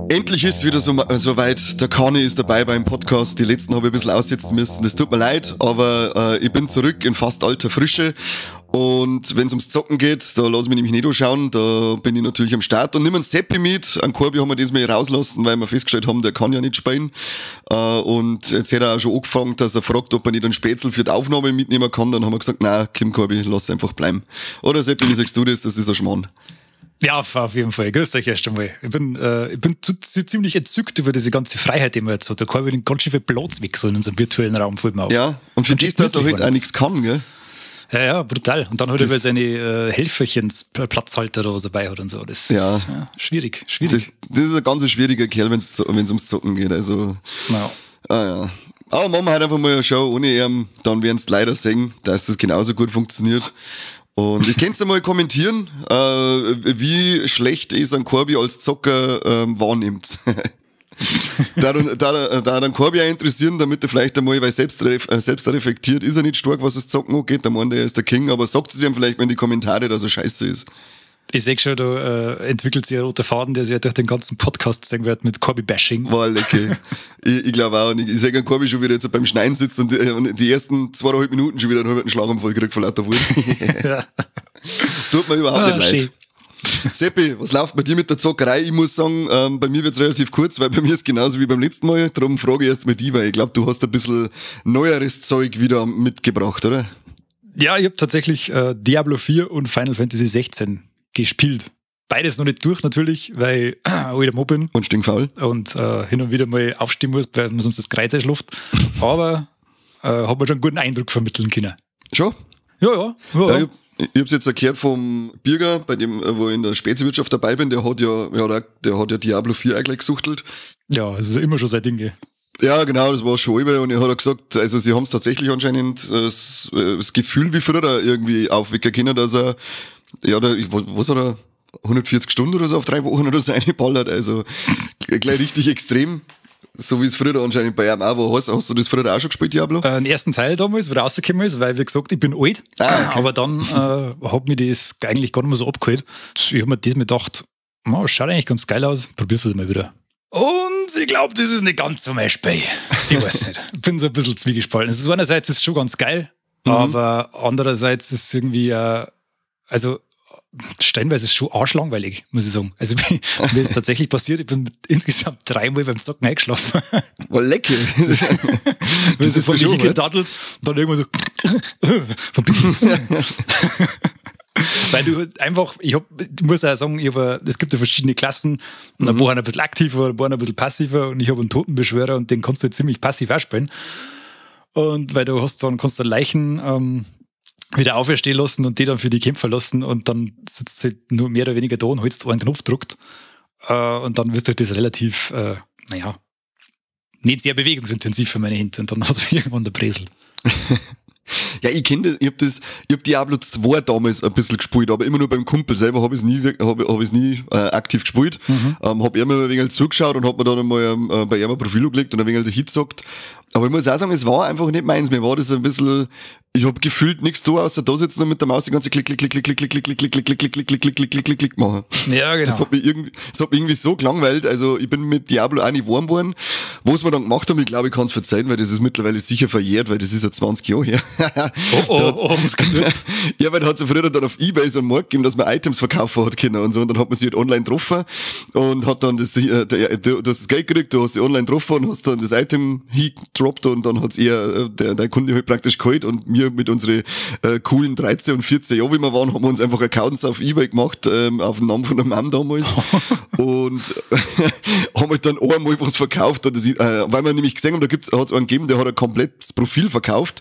Endlich ist wieder soweit. Der Kani ist dabei beim Podcast. Die letzten habe ich ein bisschen aussetzen müssen. Das tut mir leid, aber ich bin zurück in fast alter Frische. Und wenn es ums Zocken geht, da lass ich mich nämlich nicht anschauen. Da bin ich natürlich am Start. Und nimm einen Seppi mit. Einen Korbi haben wir diesmal rauslassen, weil wir festgestellt haben, der kann ja nicht spielen. Und jetzt hat er auch schon angefangen, dass er fragt, ob er nicht einen Spätzl für die Aufnahme mitnehmen kann. Dann haben wir gesagt, nein, Kim Korbi, lass einfach bleiben. Oder Seppi, wie sagst du das? Das ist ein Schmarrn. Ja, auf jeden Fall. Grüß euch erst einmal. Ich bin ziemlich entzückt über diese ganze Freiheit, die man jetzt hat. Da kann ich ganz schön viel Platz weg, so in unserem virtuellen Raum, fällt mir auf. Ja, und für das, dass er halt auch nichts kann, gell? Ja, ja, brutal. Und dann hat er seine Helferchens Platzhalter oder was dabei hat und so. Das ja. Ist ja, schwierig. Schwierig. Das ist ein ganz schwieriger Kerl, wenn es ums Zocken geht. Also, ja. Ah, ja. Aber machen wir halt einfach mal eine Show ohne ihn, dann werden es leider sehen, dass das genauso gut funktioniert. Und ich könnt mal kommentieren, wie schlecht es ein Korbi als Zocker wahrnimmt. Da dann Korbi auch interessieren, damit er vielleicht einmal, weil selbst reflektiert ist er nicht stark, was das Zocken angeht, der meint, er ist der King, aber sagt es ihm vielleicht mal in die Kommentare, dass er scheiße ist. Ich sehe schon, da entwickelt sich ein roter Faden, der sich durch den ganzen Podcast zeigen wird mit Korbi-Bashing. War lecker. Ich glaube auch. Und ich sehe Korbi schon wieder jetzt beim Schneiden sitzt und die ersten 2,5 Minuten schon wieder einen halben Schlaganfall gekriegt von lauter Wut. Ja. Tut mir überhaupt nicht leid. Seppi, was läuft bei dir mit der Zockerei? Ich muss sagen, bei mir wird's relativ kurz, weil bei mir ist genauso wie beim letzten Mal. Darum frage ich erst mal die, weil ich glaube, du hast ein bisschen neueres Zeug wieder mitgebracht, oder? Ja, ich habe tatsächlich Diablo 4 und Final Fantasy 16 gespielt. Beides noch nicht durch natürlich, weil ich alter Mob bin. Und stinkfaul. Und hin und wieder mal aufstehen muss, weil man sonst das Kreuz einschläft. Aber hat mir schon einen guten Eindruck vermitteln können. Schon? Ja. Ja, ich hab's jetzt erklärt vom Birger, bei dem, wo ich in der Speziwirtschaft dabei bin, der hat ja Diablo 4 eigentlich gesuchtelt. Ja, es ist immer schon sein Ding, gell? Ja, genau, das war schon über und er hat auch gesagt, also sie haben es tatsächlich anscheinend das Gefühl wie früher irgendwie aufwecken können, dass er, ja, was hat er, 140 Stunden oder so auf 3 Wochen oder so reingeballert, also gleich richtig extrem. So wie es früher anscheinend bei ihm auch war. Hast du das früher auch schon gespielt, Diablo? Den ersten Teil damals, wo er rausgekommen ist, weil, wie gesagt, ich bin alt. Ah, okay. Aber dann hat mich das eigentlich gar nicht mehr so abgeholt. Ich habe mir diesmal gedacht, oh, schaut eigentlich ganz geil aus, probier's es mal wieder. Und ich glaube, das ist nicht ganz so mein Spiel. Ich weiß nicht. Ich bin so ein bisschen zwiegespalten. Also einerseits ist es schon ganz geil, aber andererseits ist es irgendwie, also stellenweise ist es schon arschlangweilig, muss ich sagen. Also mir ist tatsächlich passiert, ich bin insgesamt 3-mal beim Zocken eingeschlafen. War lecker. Das ist vor mir gedaddelt und dann irgendwann so. Weil du einfach, ich muss auch sagen, es gibt ja verschiedene Klassen und ein paar sind ein bisschen aktiver, ein paar ein bisschen passiver und ich habe einen Totenbeschwörer und den kannst du ziemlich passiv auch spielen. Und weil du hast dann, kannst du Leichen wieder auferstehen lassen und die dann für die Kämpfer lassen und dann sitzt du halt nur mehr oder weniger da und holst einen Knopf druckt und dann wirst du das relativ, naja, nicht sehr bewegungsintensiv für meine Hände und dann hat es irgendwann der Bresel. Ja, ich kenne das, ich hab Diablo 2 damals ein bisschen gespielt, aber immer nur beim Kumpel selber habe ich es nie aktiv gespielt. Hab er mir ein wenig zugeschaut und hab mir dann einmal bei ihm ein Profil angelegt und ein wenig den Hit gesagt. Aber ich muss auch sagen, es war einfach nicht meins. Mir war das ein bisschen, ich hab gefühlt nichts da, außer da sitzen und mit der Maus die ganze Klick, Klick, Klick, Klick, Klick, Klick, Klick, Klick, Klick, Klick, Klick, Klick, Klick, Klick, Klick, Klick, Klick machen. Ja, genau. Das hat mich irgendwie so gelangweilt. Also ich bin mit Diablo auch nicht warm geworden. Was wir dann gemacht haben, ich glaube, ich kann es verzeihen, weil das ist mittlerweile sicher verjährt, weil das ist ja 20 Jahre her. Oh, was kommt jetzt? Ja, weil da hat es ja früher dann auf eBay so einen Markt gegeben, dass man Items verkaufen hat können und so. Und dann hat man sich halt online getroffen und hat dann das, du hast das Geld gekriegt, du hast sie online getroffen und hast dann das Item hingedroppt und dann hat's eher der Kunde halt praktisch geholt und wir mit unseren coolen 13 und 14 Jahren, wie wir waren, haben wir uns einfach Accounts auf eBay gemacht, auf den Namen von der Mom damals und haben halt dann einmal was verkauft, und das, weil wir nämlich gesehen haben, da hat es einen gegeben, der hat ein komplettes Profil verkauft.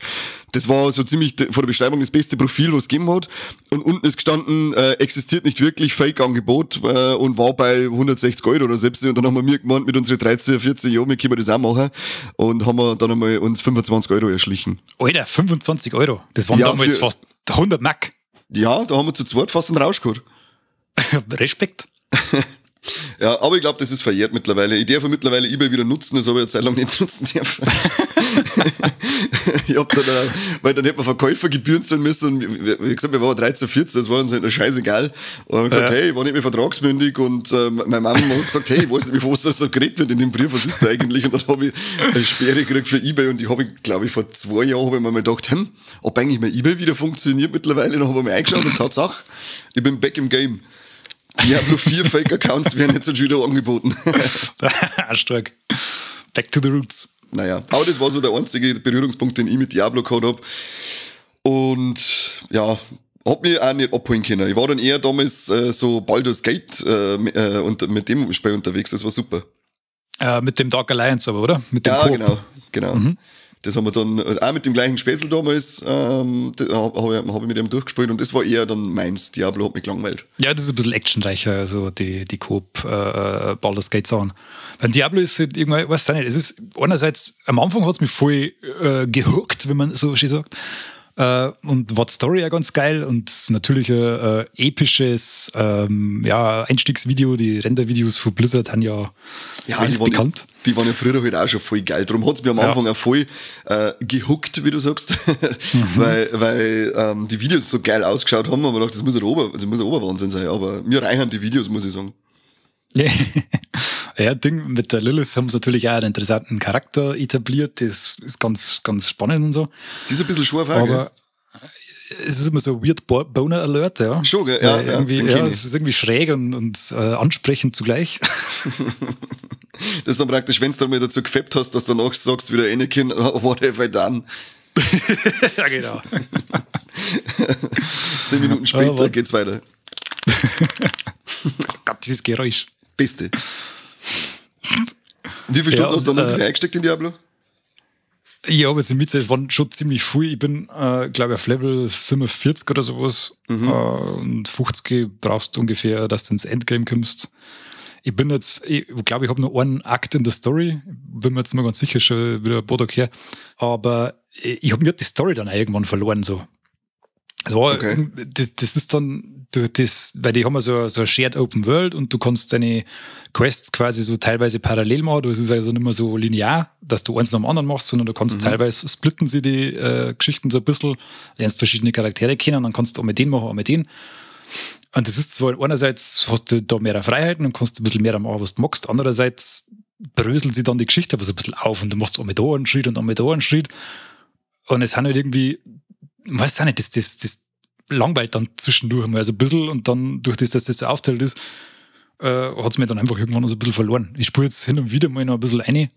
Das war so ziemlich von der Beschreibung das beste Profil, was es gegeben hat. Und unten ist gestanden, existiert nicht wirklich, Fake-Angebot und war bei 160 Euro oder selbst. Und dann haben wir mir gemeint, mit unseren 13, 14 Jahren, wir können das auch machen. Und haben wir dann einmal uns 25 Euro erschlichen. Alter, 25 Euro? Das waren ja, damals fast 100 Mark? Ja, da haben wir zu zweit fast einen Rausch gehabt. Respekt. Ja, aber ich glaube, das ist verjährt mittlerweile. Ich darf ja mittlerweile eBay wieder nutzen, das habe ich eine Zeit lang nicht nutzen dürfen. Ich hab dann, weil dann hätte man Verkäufergebühren zahlen müssen und wie gesagt, wir waren 13, 14, das war uns halt noch scheißegal. Und haben gesagt, hey, ich war nicht mehr vertragsmündig und meine Mama hat gesagt, hey, ich weiß nicht, was das da geredet wird in dem Brief, was ist da eigentlich? Und dann habe ich eine Sperre gekriegt für eBay und die habe ich, glaube ich, vor 2 Jahren habe ich mir mal gedacht, ob eigentlich mein eBay wieder funktioniert mittlerweile, dann habe ich mir eingeschaut und Tatsache, ich bin back im Game. Diablo 4 Fake-Accounts werden jetzt schon wieder angeboten. Stark. Back to the roots. Naja, aber das war so der einzige Berührungspunkt, den ich mit Diablo gehabt hab. Und ja, hab mich auch nicht abholen können. Ich war dann eher damals so Baldur's Gate und mit dem Spiel unterwegs, das war super. Mit dem Dark Alliance aber, oder? Mit dem Ja, Koop. genau. Das haben wir dann auch mit dem gleichen Spätzl damals, hab ich mit ihm durchgespielt und das war eher dann meins. Diablo hat mich gelangweilt. Ja, das ist ein bisschen actionreicher, also die Koop Baldur's Gate Sachen. Beim Diablo ist halt irgendwann, ich weiß auch nicht, es ist einerseits, am Anfang hat's mich voll gehookt, wie man so schön sagt. Und war die Story ja ganz geil und natürlich ein episches ja, Einstiegsvideo, die Rendervideos von Blizzard haben ja, Ja, die waren, weltbekannt. Die waren ja früher halt auch schon voll geil. Darum hat's mir am Anfang auch voll gehookt, wie du sagst, weil die Videos so geil ausgeschaut haben und man dachte, das muss ein Oberwahnsinn sein. Aber mir reichen die Videos, muss ich sagen. Ja, Ding, mit der Lilith haben sie natürlich auch einen interessanten Charakter etabliert. Das ist ganz, ganz spannend und so. Die ist ein bisschen scharf auch, gell? Aber es ist immer so weird Boner Alert, ja. Schon, gell? Ja, Weil ja, irgendwie, den ja, kenn ich. es ist irgendwie schräg und ansprechend zugleich. Das ist dann praktisch, wenn du dann mal dazu gefappt hast, dass du danach sagst, wie der Anakin, what have I done? Ja, genau. 10 Minuten später Aber- geht's weiter. Gott, dieses Geräusch. Beste. Wie viele Stunden Ja, hast du dann und, ungefähr eingesteckt in Diablo? Ja, aber es es waren schon ziemlich viel. Ich bin, glaube ich, auf Level 47 oder sowas. Und 50 brauchst du ungefähr, dass du ins Endgame kommst. Ich bin jetzt, ich glaube, ich habe noch einen Akt in der Story. Bin mir jetzt nicht mehr ganz sicher, schon wieder ein paar Tage her. Aber ich habe mir die Story dann auch irgendwann verloren. So. Es war, das ist dann, durch das, weil die haben ja so eine Shared Open World und du kannst deine Quests quasi so teilweise parallel machen. Das ist also nicht mehr so linear, dass du eins nach dem anderen machst, sondern du kannst teilweise splitten sie die Geschichten so ein bisschen, lernst verschiedene Charaktere kennen, dann kannst du auch mit denen machen, auch mit denen. Und das ist zwar einerseits hast du da mehr Freiheiten und kannst ein bisschen mehr machen, was du magst, andererseits bröselt sie dann die Geschichte aber so ein bisschen auf und du machst auch mit da einen Schritt und auch mit da einen Schritt. Und es sind halt irgendwie, ich weiß auch nicht, das langweilt dann zwischendurch mal so ein bisschen und dann durch das, dass das so aufteilt ist, hat es mir dann einfach irgendwann so ein bisschen verloren. Ich spüre jetzt hin und wieder mal noch ein bisschen rein,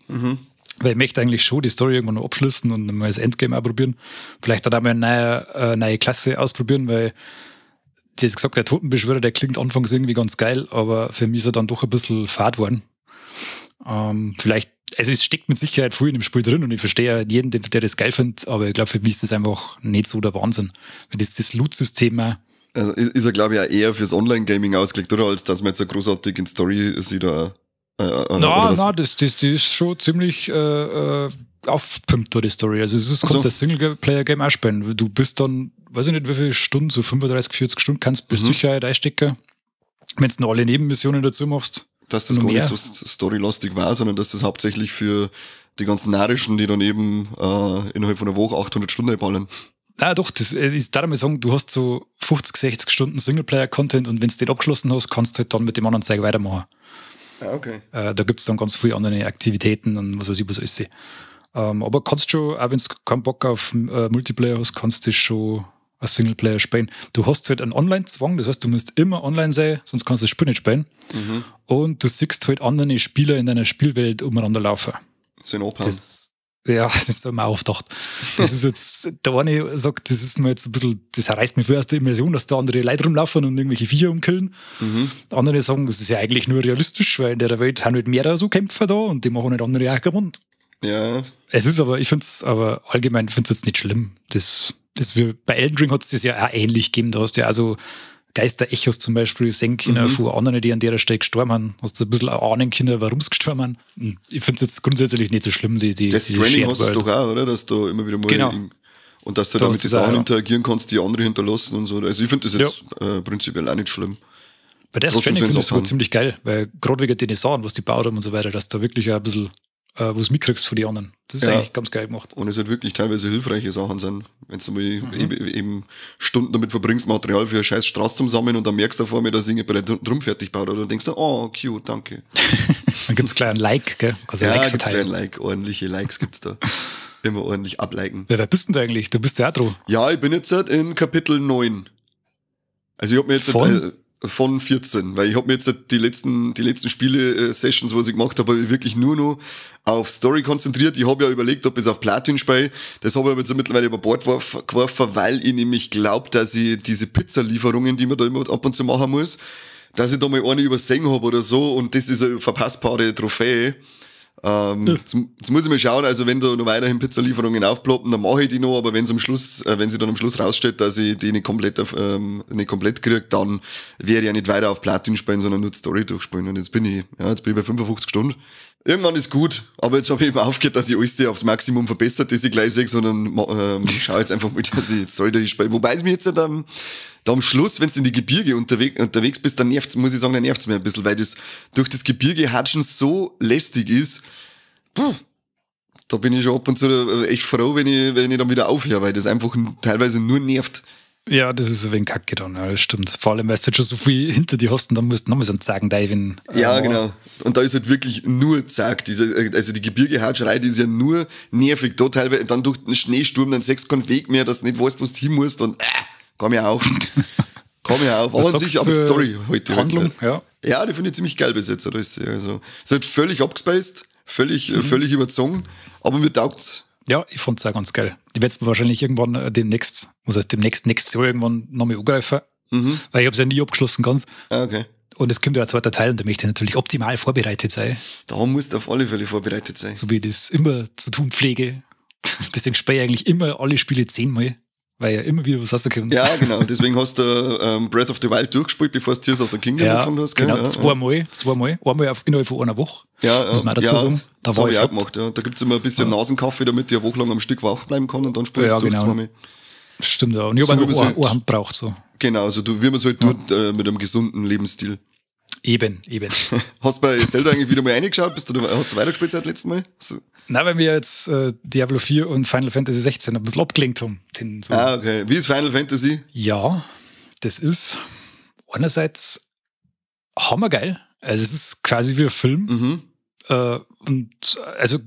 weil ich möchte eigentlich schon die Story irgendwann noch abschließen und mal das Endgame auch probieren. Vielleicht dann auch mal eine neue Klasse ausprobieren, weil, wie gesagt, der Totenbeschwörer, der klingt anfangs irgendwie ganz geil, aber für mich ist er dann doch ein bisschen fad geworden. Vielleicht, also es steckt mit Sicherheit viel in dem Spiel drin und ich verstehe ja jeden, der das geil findet, aber ich glaube, für mich ist das einfach nicht so der Wahnsinn. Weil das Loot-System auch, Also ist er, glaube ich, auch eher fürs Online-Gaming ausgelegt, oder? Als dass man jetzt so großartig in Story sie da. Na, oder was? na, das ist schon ziemlich aufpimpt, da die Story. Also es ist, Ach so. kannst du das Singleplayer-Game auch spielen. Du bist dann, weiß ich nicht, wie viele Stunden, so 35, 40 Stunden kannst du bis sicher einstecken. Wenn du noch alle Nebenmissionen dazu machst. Dass das noch gar mehr. nicht so storylastig war, sondern dass das hauptsächlich für die ganzen Narischen, die dann eben innerhalb von einer Woche 800 Stunden ballern. Ah, doch, das ist, darf ich sagen, du hast so 50, 60 Stunden Singleplayer-Content und wenn du den abgeschlossen hast, kannst du halt dann mit dem anderen Zeug weitermachen. Ah, okay. Da gibt es dann ganz viele andere Aktivitäten und was weiß ich, was alles. Aber kannst schon, auch wenn du keinen Bock auf Multiplayer hast, kannst du schon als Singleplayer spielen. Du hast halt einen Online-Zwang, das heißt, du musst immer online sein, sonst kannst du das Spiel nicht spielen. Und du siehst halt andere Spieler in deiner Spielwelt umeinander laufen. Sollen abhauen. Das, ja, das ist mir aufgedacht. Das ist jetzt, der eine sagt, das ist mir jetzt ein bisschen, das reißt mich voll aus der Immersion, dass da andere Leute rumlaufen und irgendwelche Viecher umkillen. Andere sagen, das ist ja eigentlich nur realistisch, weil in der Welt haben halt mehrere so Kämpfer da und die machen halt andere auch kaputt. Ja. Es ist aber, ich finde es aber allgemein finde es jetzt nicht schlimm. Das, das wir, bei Elden Ring hat es das ja auch ähnlich gegeben. Da hast du ja also Geister-Echos zum Beispiel sehen können von anderen, die an der Stelle gestorben haben. Hast du ein bisschen auch ahnen können, warum sie gestorben haben. Und ich finde es jetzt grundsätzlich nicht so schlimm, die Death die Stranding Shared hast du World. doch auch, oder? Dass du immer wieder mal. Genau. Und dass du da mit den Sachen interagieren kannst, die andere hinterlassen und so. Also ich finde das jetzt prinzipiell auch nicht schlimm. Bei Death Stranding finde ich sogar ziemlich geil, weil gerade wegen den Sachen, was die baut haben und so weiter, dass da wirklich ein bisschen was mitkriegst von den anderen. Das ist eigentlich ganz geil gemacht. Und es halt wirklich teilweise hilfreiche Sachen sind. Wenn du mal eben Stunden damit verbringst, Material für eine scheiß Straße zum Sammeln und dann merkst du vor mir, dass irgendjemand drum fertig baut. Oder dann denkst du, oh, cute, danke. Dann gibt's gleich ein Like, gell? Kannst ja, gibt's gleich ein Like. Ordentliche Likes gibt's da. Immer ordentlich abliken. Ja, wer bist denn du eigentlich? Du bist ja auch dran. Ja, ich bin jetzt halt in Kapitel 9. Also ich hab mir jetzt von 14, weil ich hab mir jetzt die letzten Spiele-Sessions, was ich gemacht habe, hab ich wirklich nur noch auf Story konzentriert. Ich habe ja überlegt, ob ich es auf Platin spiele. Das habe ich aber jetzt mittlerweile über Bord geworfen, weil ich nämlich glaube, dass ich diese Pizzalieferungen, die man da immer ab und zu machen muss, dass ich da mal eine übersehen habe oder so, und das ist eine verpassbare Trophäe. Jetzt muss ich mal schauen, also wenn da noch weiterhin Pizzalieferungen aufploppen, dann mache ich die noch, aber wenn sie dann am Schluss rausstellt, dass ich die nicht komplett kriege, dann werde ich ja nicht weiter auf Platin spielen, sondern nur die Story durchspielen. Und jetzt bin ich bei 55 Stunden. Irgendwann ist gut, aber jetzt habe ich eben aufgehört, dass ich alles aufs Maximum verbessert, das ich gleich sehe, sondern schaue jetzt einfach mal, dass ich die Story durchspiele. Wobei es mir jetzt da am Schluss, wenn du in die Gebirge unterwegs bist, dann nervt's, muss ich sagen, dann nervt's mir ein bisschen, weil das durch das Gebirge hatschen so lästig ist. Puh, da bin ich schon ab und zu echt froh, wenn ich dann wieder aufhöre, weil das einfach teilweise nur nervt. Ja, das ist ein wenig kacke dann, ja, das stimmt. Vor allem, weil du schon so viel hinter dir hast und dann musst du nochmal so einen Zagen diven. Ja, genau. Und da ist halt wirklich nur Zag. Also die Gebirgehatscherei, die ist ja nur nervig. Da teilweise dann durch den Schneesturm, dann sechst keinen Weg mehr, dass du nicht weißt, wo du hin musst und komm ja auf. Komm ja auf. Aber an sich, aber die Story heute. Handlung, halt, ja. Ja, die finde ich ziemlich geil bis jetzt. Also, ist halt völlig abgespaced, völlig überzogen, aber mir taugt's. Ja, ich fand's auch ganz geil. Ich werde es wahrscheinlich irgendwann demnächst, was heißt demnächst, nächstes Jahr irgendwann nochmal angreifen. Weil ich hab's ja nie abgeschlossen ganz. Ah, okay. Und es kommt ja ein zweiter Teil und da möchte ich natürlich optimal vorbereitet sein. Da musst du auf alle Fälle vorbereitet sein. So wie ich das immer zu tun pflege. Deswegen spiele ich eigentlich immer alle Spiele 10-mal, weil ja immer wieder was rauskommt. Ja, genau. Deswegen hast du Breath of the Wild durchgespielt, bevor du Tears of the Kingdom angefangen hast. Gell? Genau, ja, zweimal. Einmal innerhalb von einer Woche. Ja, muss man auch dazu sagen. Da das habe ich auch gemacht. Ja. Da gibt es immer ein bisschen Nasenkaffee, damit ich eine Woche lang am Stück wach bleiben kann und dann spielst du durch genau. Zweimal. Stimmt, ja. Und ich habe so, auch eine Hand braucht. So. Genau, also du, wie man es halt tut, mit einem gesunden Lebensstil. Eben. Hast du bei Zelda eigentlich wieder mal reingeschaut? Hast du weitergespielt seit letztem Mal? Nein, weil wir jetzt Diablo 4 und Final Fantasy 16 ein bisschen abgelenkt haben. So. Ah, okay. Wie ist Final Fantasy? Ja, das ist einerseits hammergeil. Also es ist quasi wie ein Film. Und also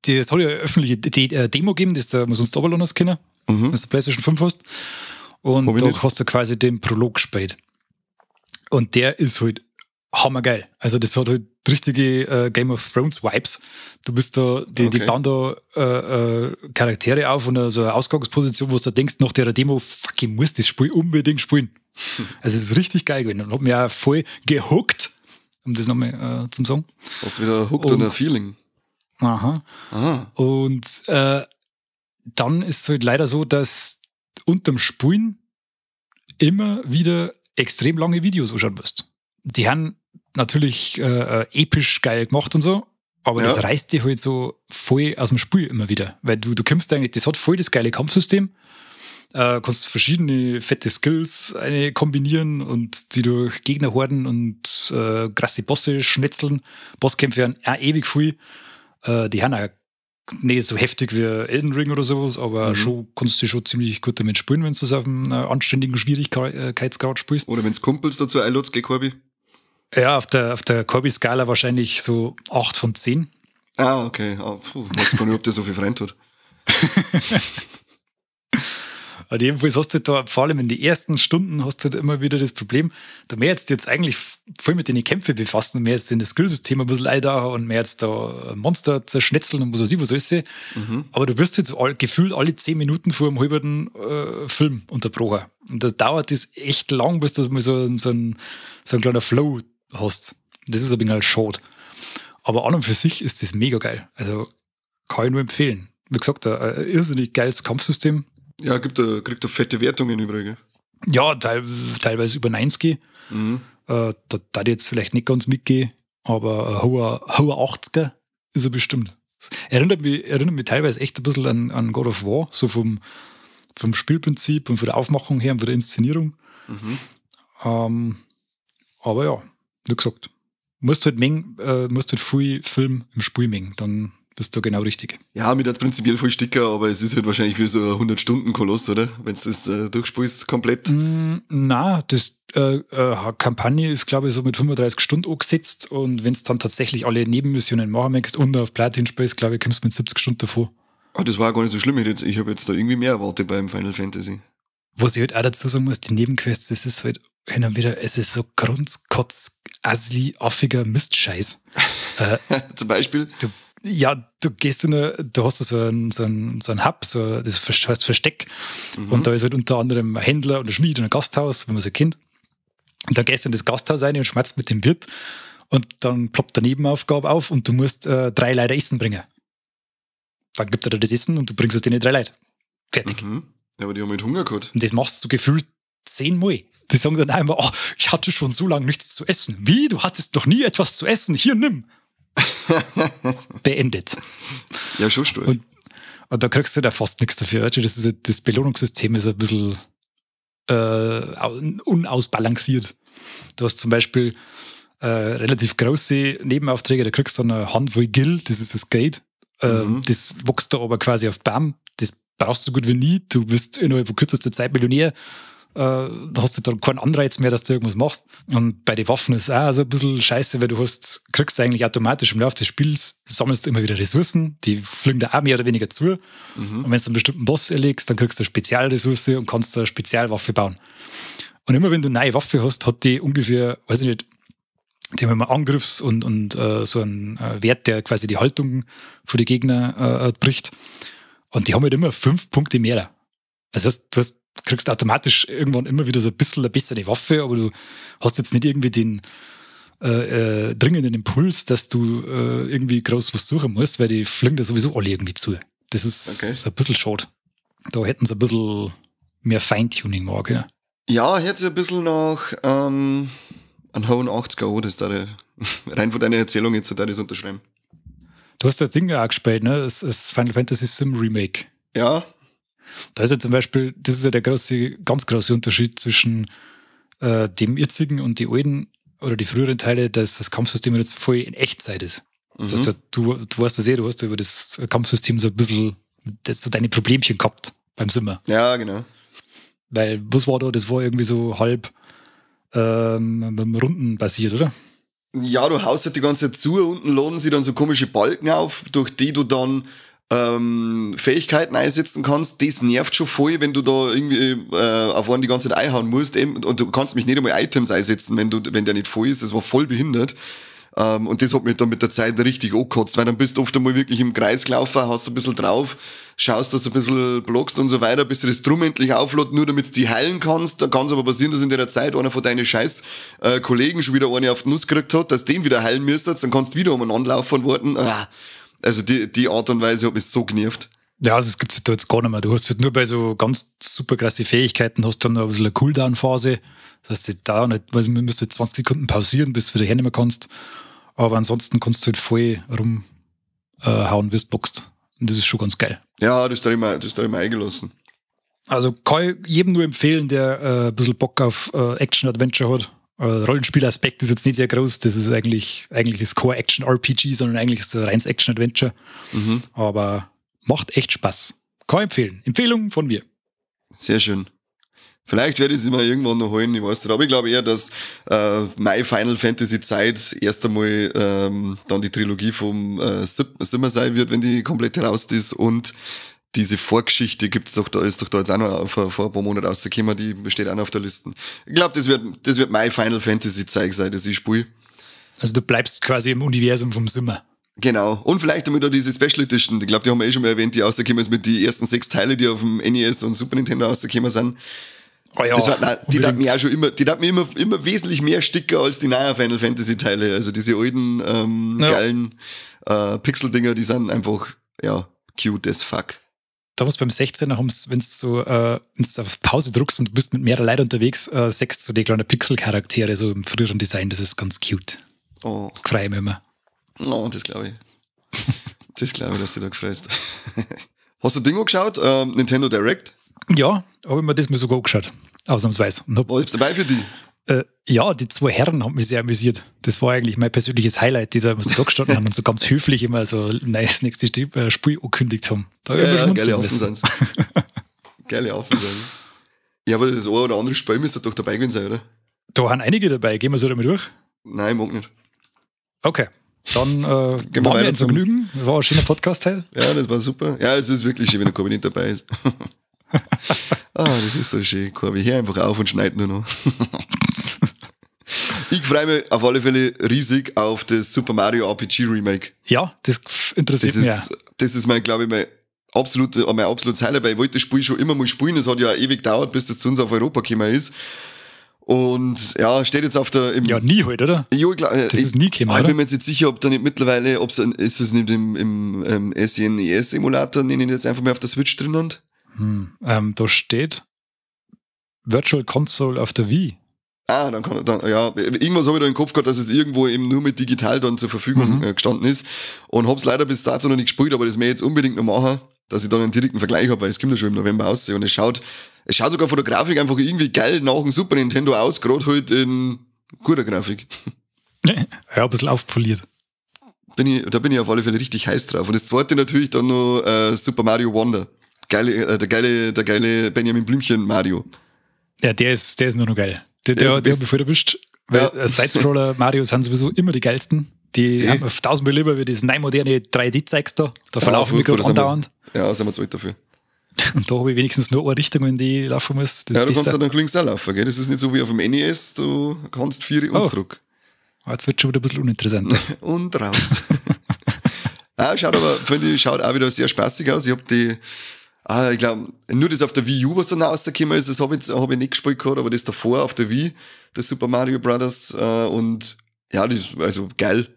das hat ja eine öffentliche Demo gegeben, das da muss uns doppeln können, wenn du PlayStation 5 hast. Und da hast du quasi den Prolog gespielt. Und der ist halt hammergeil. Also das hat halt richtige Game of Thrones Vibes. Du bist da, die bauen da Charaktere auf und so eine Ausgangsposition, wo du da denkst, nach der Demo, fuck, ich muss das Spiel unbedingt spielen. Also es ist richtig geil gewesen und hat mich auch voll gehookt, um das nochmal zum sagen. Hast wieder hooked und ein Feeling. Aha. Und dann ist es halt leider so, dass unterm Spulen immer wieder extrem lange Videos anschauen musst. Die haben natürlich episch geil gemacht und so, aber das reißt dich halt so voll aus dem Spiel immer wieder. Weil du kommst eigentlich, das hat voll das geile Kampfsystem, kannst verschiedene fette Skills eine kombinieren und die durch Gegnerhorden und krasse Bosse schnetzeln. Bosskämpfe werden auch ewig viel. Die haben auch nicht so heftig wie Elden Ring oder sowas, aber schon kannst du schon ziemlich gut damit spielen, wenn du es auf einem anständigen Schwierigkeitsgrad spielst. Oder wenn es Kumpels dazu einlädst, geh Corby. Ja, auf der Corby-Skala wahrscheinlich so 8 von 10. Ah, okay. Ah, puh, weiß gar nicht, ob der so viel Freund hat. Und jedenfalls hast du da, vor allem in den ersten Stunden, hast du da immer wieder das Problem, da mehr jetzt eigentlich voll mit den Kämpfen befassen und mehr jetzt in das Skillsystem ein bisschen eintauchen und mehr jetzt da Monster zerschnetzeln und was weiß ich, was alles. Aber du wirst jetzt gefühlt alle 10 Minuten vor einem halben Film unterbrochen. Und das dauert das echt lang, bis du mal so ein kleiner Flow hast. Das ist ein bisschen halt schade. Aber an und für sich ist das mega geil. Also kann ich nur empfehlen. Wie gesagt, ein irrsinnig geiles Kampfsystem. Ja, kriegt er fette Wertungen übrigens. Ja, teilweise über 90. Da ich jetzt vielleicht nicht ganz mitgehen, aber ein hoher 80er ist er bestimmt. Erinnert mich teilweise echt ein bisschen an God of War, so vom Spielprinzip und von der Aufmachung her und von der Inszenierung. Aber ja, wie gesagt, musst halt viel Film im Spiel mengen, dann bist du genau richtig. Ja, mir hat prinzipiell voll sticker, aber es ist halt wahrscheinlich wie so ein 100-Stunden-Koloss, oder? Wenn du das durchspielst komplett. Na, das Kampagne ist, glaube ich, so mit 35 Stunden angesetzt und wenn es dann tatsächlich alle Nebenmissionen machen möchtest und auf Platin spielst, glaube ich, kommst du mit 70 Stunden davor. Ah, das war gar nicht so schlimm. Ich habe jetzt da irgendwie mehr erwartet beim Final Fantasy. Was ich halt auch dazu sagen muss, die Nebenquests, das ist halt hin und wieder, es ist so grundkotz, assi, affiger Mistscheiß. Zum Beispiel? Ja, du gehst in eine, du hast so ein Hub, so, das heißt Versteck. Und da ist halt unter anderem ein Händler und ein Schmied und ein Gasthaus, wenn man so kennt. Und dann gehst du in das Gasthaus rein und schmatzt mit dem Wirt. Und dann ploppt eine Nebenaufgabe auf und du musst drei Leute Essen bringen. Dann gibt er dir das Essen und du bringst es denen drei Leute. Fertig. Ja, aber die haben halt Hunger gehabt. Und das machst du gefühlt 10-mal. Die sagen dann einmal: „Oh, ich hatte schon so lange nichts zu essen.“ „Wie? Du hattest noch nie etwas zu essen? Hier, nimm.“ Beendet. Ja, schon stark. Und da kriegst du da fast nichts dafür. Weißt du? Das Belohnungssystem ist ein bisschen unausbalanciert. Du hast zum Beispiel relativ große Nebenaufträge, da kriegst du dann eine Handvoll Gil, das ist das Geld. Das wächst da aber quasi auf Baum. Das brauchst du so gut wie nie. Du bist innerhalb von kürzester Zeit Millionär. Da hast du dann keinen Anreiz mehr, dass du irgendwas machst. Und bei den Waffen ist es auch so ein bisschen scheiße, weil du kriegst eigentlich automatisch im Laufe des Spiels, sammelst immer wieder Ressourcen, die fliegen da auch mehr oder weniger zu. Und wenn du einen bestimmten Boss erlegst, dann kriegst du eine Spezialressource und kannst eine Spezialwaffe bauen. Und immer wenn du eine neue Waffe hast, hat die ungefähr, weiß ich nicht, die haben immer Angriffs- und so einen Wert, der quasi die Haltung für die Gegner bricht. Und die haben halt immer 5 Punkte mehr. Das heißt, du kriegst automatisch irgendwann immer wieder so ein bisschen eine bessere Waffe, aber du hast jetzt nicht irgendwie den dringenden Impuls, dass du irgendwie groß was suchen musst, weil die fliegen da sowieso alle irgendwie zu. Das ist, ist ein bisschen schade. Da hätten sie ein bisschen mehr Feintuning machen können. Ja, hört sich ein bisschen nach an hohen 80er an, das da rein von deiner Erzählung jetzt, da das unterschreiben. Du hast das Ding ja auch gespielt, ne? Das Final Fantasy VII Remake. Ja. Da ist ja zum Beispiel, das ist ja der große, ganz große Unterschied zwischen dem jetzigen und die alten oder die früheren Teile, dass das Kampfsystem jetzt voll in Echtzeit ist. Du weißt das eh, du hast über das Kampfsystem so ein bisschen das, so deine Problemchen gehabt beim Simmer. Ja, genau. Weil, was war da? Das war irgendwie so halb Runden basiert, oder? Ja, du haust halt die ganze Zeit zu, unten laden sie dann so komische Balken auf, durch die du dann Fähigkeiten einsetzen kannst. Das nervt schon voll, wenn du da irgendwie auf einen die ganze Zeit einhauen musst. Eben, und du kannst mich nicht einmal Items einsetzen, wenn der nicht voll ist. Das war voll behindert. Und das hat mich dann mit der Zeit richtig angekotzt, weil dann bist du oft einmal wirklich im Kreis gelaufen, haust ein bisschen drauf, schaust, dass du ein bisschen blockst und so weiter, bis du das Drum endlich auflädt, nur damit du die heilen kannst. Da kann es aber passieren, dass in der Zeit einer von deinen scheiß Kollegen schon wieder eine auf die Nuss gekriegt hat, dass den wieder heilen müsstest, dann kannst du wieder umeinander laufen und warten. Ah, also die Art und Weise hat mich so genervt. Ja, also es gibt es da jetzt gar nicht mehr. Du hast halt nur bei so ganz super krasse Fähigkeiten hast du dann noch ein bisschen eine Cooldown-Phase. Das heißt, da nicht, weiß ich, musst du 20 Sekunden pausieren, bis du wieder hernehmen kannst. Aber ansonsten kannst du halt voll rumhauen, wie du bockst. Und das ist schon ganz geil. Ja, das da immer eingelassen. Also kann ich jedem nur empfehlen, der ein bisschen Bock auf Action-Adventure hat. Rollenspielaspekt ist jetzt nicht sehr groß. Das ist eigentlich ist kein Action-RPG, sondern eigentlich ist es ein reines Action-Adventure. Aber macht echt Spaß. Kann ich empfehlen. Empfehlung von mir. Sehr schön. Vielleicht werde ich sie mal irgendwann noch holen, ich weiß nicht. Aber ich glaube eher, dass meine Final Fantasy Zeit erst einmal dann die Trilogie vom Simmer sein wird, wenn die komplett raus ist. Und diese Vorgeschichte gibt's doch da, ist doch da jetzt auch noch vor ein paar Monaten rausgekommen, die steht auch noch auf der Liste. Ich glaube, das wird mein Final Fantasy Zeug sein, das ich spiele. Also du bleibst quasi im Universum vom Simmer. Genau. Und vielleicht damit auch diese Special Edition, ich glaube, die haben wir eh schon mal erwähnt, die rausgekommen ist mit die ersten sechs Teile, die auf dem NES und Super Nintendo rausgekommen sind. Oh ja, das war, nein, die hat mir auch schon immer, die hat mir immer, immer wesentlich mehr Sticker als die neuen Final Fantasy Teile. Also diese alten, geilen Pixel-Dinger, die sind einfach, ja, cute as fuck. Damals beim 16er haben's, wenn's auf Pause druckst und du bist mit mehreren Leuten unterwegs, sechst so die kleinen Pixel-Charaktere so im früheren Design, das ist ganz cute. Oh. Freue ich mich immer. Oh, das glaube ich. Das glaube ich, dass du da gefreust. Hast du Ding angeschaut? Nintendo Direct? Ja, habe ich mir das mal sogar angeschaut. Ausnahmsweise. Und War jetzt dabei für dich? Ja, die zwei Herren haben mich sehr amüsiert. Das war eigentlich mein persönliches Highlight, die da immer so da gestanden haben und so ganz höflich immer so neues nächste Spiel angekündigt haben. Da ja, ja, geile Affen sind's. Geile Affen sind. Ja, aber das eine oder andere Spiel müsste doch dabei gewesen sein, oder? Da haben einige dabei. Gehen wir so damit durch? Nein, mag nicht. Okay. Dann war mir ein Vergnügen. War ein schöner Podcast heute. Ja, das war super. Ja, es ist wirklich schön, wenn der Corby nicht dabei ist. Ah, das ist so schön, Corby. Hör einfach auf und schneid nur noch. Ich freue mich auf alle Fälle riesig auf das Super Mario RPG Remake. Ja, das interessiert mich auch. Das ist mein, glaube ich, mein absolutes Highlight, weil ich wollte das Spiel schon immer mal spielen. Es hat ja ewig gedauert, bis das zu uns auf Europa gekommen ist. Und ja, steht jetzt auf der. Ja, nie halt, oder? Ja, ich glaub, das ist nie gekommen, ich bin mir jetzt nicht sicher, ob da nicht mittlerweile, ob's, ist es nicht im SNES-Emulator, den ich jetzt einfach mal auf der Switch drin habe? Da steht Virtual Console auf der Wii. Ah, dann kann dann, ja, irgendwas habe ich da im Kopf gehabt, dass es irgendwo eben nur mit digital dann zur Verfügung gestanden ist. Und hab's leider bis dato noch nicht gespielt, aber das möchte ich jetzt unbedingt noch machen, dass ich dann einen direkten Vergleich habe, weil es kommt ja schon im November aus. Und es schaut sogar von der Grafik einfach irgendwie geil nach dem Super Nintendo aus, gerade halt in guter Grafik. Ja, ein bisschen aufpoliert. Da bin ich auf alle Fälle richtig heiß drauf. Und das zweite natürlich dann noch Super Mario Wonder. Der geile Benjamin Blümchen Mario. Ja, der ist nur noch geil. Der hat mich voll erwischt. Weil ja. Sidescroller Mario sind sowieso immer die geilsten. Die haben tausendmal lieber wie das neue moderne 3D-Zeugs da. Da verlaufen wir gerade andauernd. Ja, sind wir zu alt dafür. Und da habe ich wenigstens nur eine Richtung, wenn die laufen muss. Das ja, du kannst ja nach links auch laufen, gell? Das ist nicht so wie auf dem NES, du kannst vier und zurück. Ah, jetzt wird schon wieder ein bisschen uninteressant. Und raus. Ah, schaut aber, finde ich, schaut auch wieder sehr spaßig aus. Ich habe die, ah, ich glaube, nur das auf der Wii U, was dann rausgekommen ist, das habe ich, hab ich nicht gespielt gehabt, aber das davor auf der Wii, das Super Mario Brothers, und ja, das ist also geil.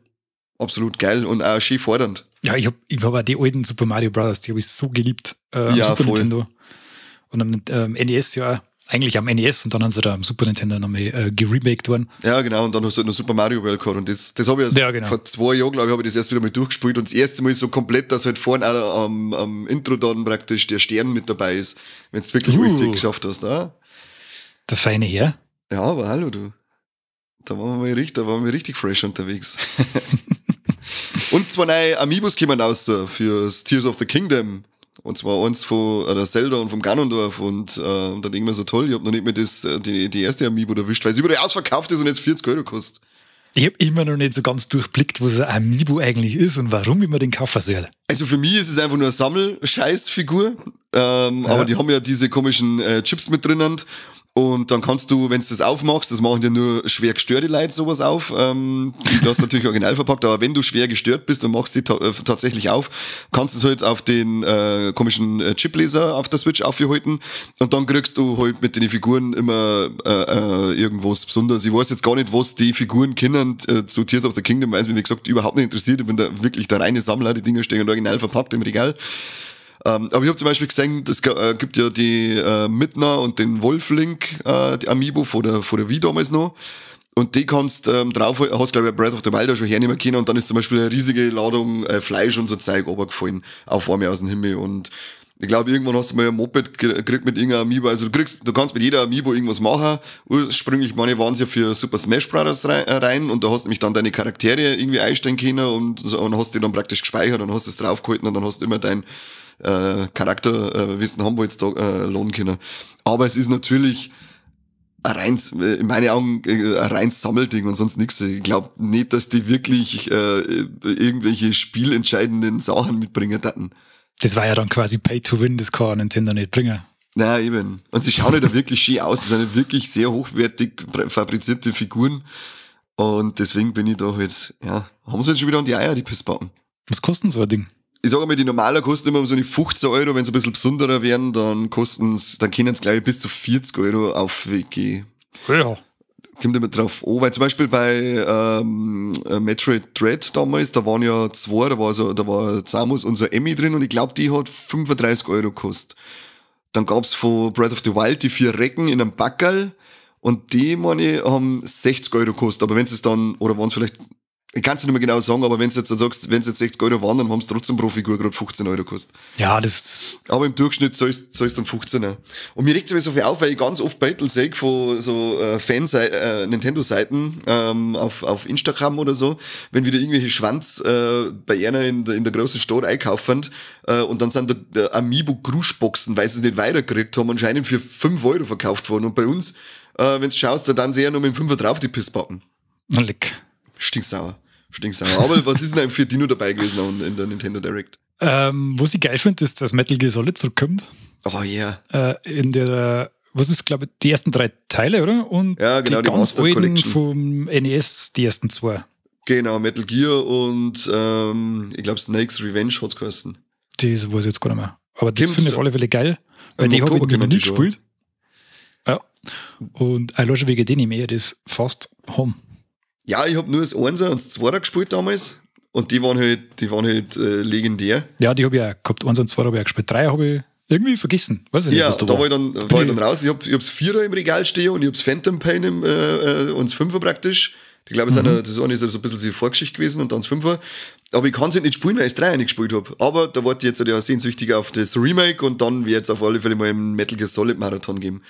Absolut geil und auch schön fordernd. Ja, ich hab auch die alten Super Mario Brothers, die habe ich so geliebt. Ja, Super voll. Nintendo. Und am NES ja, eigentlich am NES und dann haben sie da am Super Nintendo nochmal geremaked worden. Ja, genau, und dann hast du halt noch Super Mario World gehabt und das habe ich erst vor 2 Jahren, glaube ich, habe ich das erst wieder mal durchgespielt und das erste Mal so komplett, dass halt vorne auch am Intro dann praktisch der Stern mit dabei ist, wenn du wirklich alles geschafft hast. Ah? Der feine Herr. Ja, aber hallo, du. Da waren wir richtig fresh unterwegs. Und zwei neue Amiibos kommen raus fürs Tears of the Kingdom. Und zwar eins von der Zelda und vom Ganondorf. Und dann denke ich mir so toll, ich habe noch nicht mehr die erste Amiibo erwischt, weil sie überall ausverkauft ist und jetzt 40 Euro kostet. Ich habe immer noch nicht so ganz durchblickt, was ein Amiibo eigentlich ist und warum ich mir den kaufen soll. Also für mich ist es einfach nur eine Sammelscheißfigur. Ja. Aber die haben ja diese komischen Chips mit drinnen. Und dann kannst du, wenn du das aufmachst, das machen ja nur schwer gestörte Leute sowas auf, die lassen natürlich original verpackt, aber wenn du schwer gestört bist und machst die ta tatsächlich auf, kannst du es halt auf den komischen Chipleser auf der Switch aufhalten und dann kriegst du halt mit den Figuren immer irgendwas Besonderes. Ich weiß jetzt gar nicht, was die Figuren können zu Tears of the Kingdom, weil es mich, wie gesagt, überhaupt nicht interessiert. Ich bin da wirklich der reine Sammler, die Dinger stehen original verpackt im Regal. Aber ich habe zum Beispiel gesehen, es gibt ja die Midna und den Wolf Link, die Amiibo vor der Wii damals noch. Und die kannst drauf, hast, glaube ich, Breath of the Wild auch schon hernehmen können und dann ist zum Beispiel eine riesige Ladung Fleisch und so Zeug runtergefallen auf einmal aus dem Himmel. Und ich glaube, irgendwann hast du mal ein Moped gekriegt mit irgendeinem Amiibo. Also du kannst mit jeder Amiibo irgendwas machen. Ursprünglich, meine, waren sie ja für Super Smash Bros. Rein und da hast du nämlich dann deine Charaktere irgendwie einstellen können und hast die dann praktisch gespeichert und hast es draufgehalten und dann hast du immer dein Charakter, wie du haben wolltest, da laden können. Aber es ist natürlich ein reins, in meinen Augen ein reins Sammelding und sonst nichts. Ich glaube nicht, dass die wirklich irgendwelche spielentscheidenden Sachen mitbringen taten. Das war ja dann quasi Pay to Win, das kann Nintendo nicht bringen. Na eben. Und sie schauen halt auch wirklich schön aus. Das sind wirklich sehr hochwertig fabrizierte Figuren. Und deswegen bin ich da halt, ja, haben sie halt schon wieder an die Eier, die Pissbacken. Was kostet denn so ein Ding? Ich sage mal, die normalen kosten immer so die 15 Euro, wenn sie ein bisschen besonderer werden, dann können es, glaube ich, bis zu 40 Euro aufgehen. Kommt immer drauf an, weil zum Beispiel bei Metroid Dread damals, da waren ja zwei, da war Samus und so Emmy drin und ich glaube, die hat 35 Euro gekostet. Dann gab's von Breath of the Wild die vier Recken in einem Packerl und die, meine ich, haben 60 Euro gekostet. Aber wenn es dann, oder waren es vielleicht Ich kann es nicht mehr genau sagen, aber wenn du jetzt sagst, wenn es jetzt 60 Euro waren, dann haben sie trotzdem pro Figur gerade 15 Euro gekostet. Ja, das. Aber im Durchschnitt soll es dann 15er. Und mir regt es so viel auf, weil ich ganz oft Battle sehe von so Nintendo-Seiten auf Instagram oder so, wenn wieder irgendwelche Schwanz bei einer in der großen Stadt einkaufen und dann sind da Amiibo-Gruschboxen, weil sie es nicht weitergekriegt haben, anscheinend für 5 Euro verkauft worden. Und bei uns, wenn du schaust, dann sie ja nur mit dem 5er drauf die Pissbacken. Leck. Stinksauer. Stinksauer. Aber was ist denn für Dino dabei gewesen in der Nintendo Direct? Was ich geil finde, ist, dass Metal Gear Solid zurückkommt. Oh yeah. In der, was ist, glaube ich, die ersten 3 Teile, oder? Und ja, genau, die ganz alten Collection vom NES, die ersten 2. Genau, Metal Gear und ich glaube Snake's Revenge hat's geheißen. Das weiß ich jetzt gar nicht mehr. Aber das finde ich auf alle Fälle geil, weil die habe ich noch nie gespielt. Ja. Und allein schon wegen denen mehr, das fast haben. Ja, ich habe nur das 1er und das 2er gespielt damals. Und die waren halt legendär. Ja, die habe ich auch gehabt. 1 und 2 habe ich auch gespielt. 3 habe ich irgendwie vergessen. Weiß ich nicht, ja, was da war. Da war ich dann raus. Ich hab's 4er im Regal stehen und ich hab's Phantom Pain und das 5er praktisch. Ich glaube, das eine ist so ein bisschen die Vorgeschichte gewesen und dann das 5er. Aber ich kann es halt nicht spielen, weil ich das 3er nicht gespielt habe. Aber da warte ich jetzt ja sehnsüchtig auf das Remake und dann wird es auf alle Fälle mal einen Metal Gear Solid Marathon geben.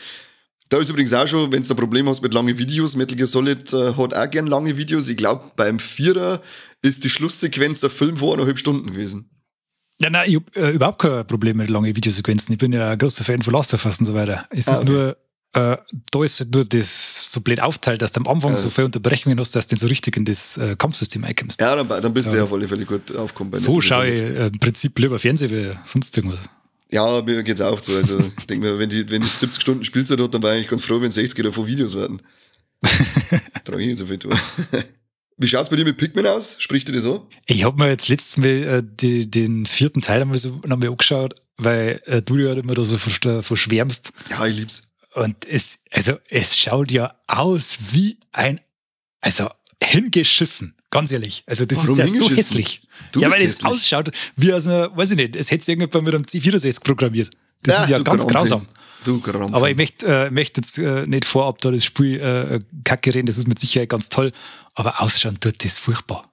Da ist übrigens auch schon, wenn du ein Problem hast mit langen Videos, Metal Gear Solid hat auch gern lange Videos. Ich glaube, beim 4er ist die Schlusssequenz der Film vor 1,5 Stunden gewesen. Ja, nein, ich habe überhaupt kein Problem mit langen Videosequenzen. Ich bin ja ein großer Fan von Last of Us und so weiter. Es ist nur, da ist halt nur das so blöd aufteilt, dass du am Anfang so viele Unterbrechungen hast, dass du so richtig in das Kampfsystem einkommst. Ja, dann bist du ja auf alle Fälle gut aufgekommen. Bei so schaue ich im Prinzip lieber Fernsehen wie sonst irgendwas. Ja, mir geht's auch so. Also, ich denke mir, wenn die 70 Stunden Spielzeit hat, dann war ich eigentlich ganz froh, wenn 60 davon Videos werden. Brauche ich nicht so viel tun. Wie schaut's bei dir mit Pikmin aus? Spricht dir das so? Ich habe mir jetzt letztes Mal den 4. Teil einmal so nochmal angeschaut, weil du ja immer da so verschwärmst. Ja, ich lieb's. Und es schaut ja aus wie ein, also hingeschissen. Ganz ehrlich. Also das Warum ist ja so hässlich. Du ja, weil es es ausschaut wie aus einer, weiß ich nicht, es hätte irgendjemand mit einem C64 programmiert. Das ist ja ganz grausam. Du Krampf. Aber ich möchte jetzt nicht vorab da das Spiel kacke reden, das ist mit Sicherheit ganz toll. Aber ausschauen tut das furchtbar.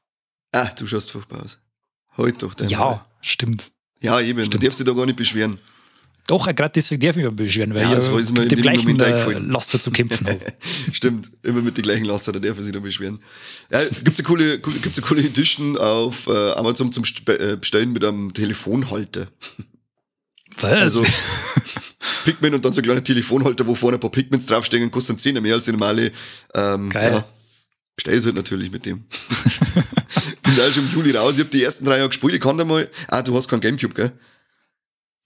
Ah, du schaust furchtbar aus. Heute doch. Ja, Mal. Stimmt. Ja, eben. Stimmt. Du darfst dich da gar nicht beschweren. Doch, gerade deswegen darf ich mich beschweren, weil ja, ich mit dem gleichen Laster zu kämpfen habe. Stimmt, immer mit den gleichen Laster, da darf ich sich noch beschweren. Ja, gibt's eine coole Edition auf Amazon zum Bestellen mit einem Telefonhalter. Was? Also Pikmin und dann so ein kleiner Telefonhalter, wo vorne ein paar Pikmins draufstehen und kostet 10 mehr als die normale. Geil. Ja, bestell es halt natürlich mit dem. Bin da schon im Juli raus. Ich habe die ersten 3 Jahre gespielt. Ich kann da mal. Ah, du hast keinen Gamecube, gell?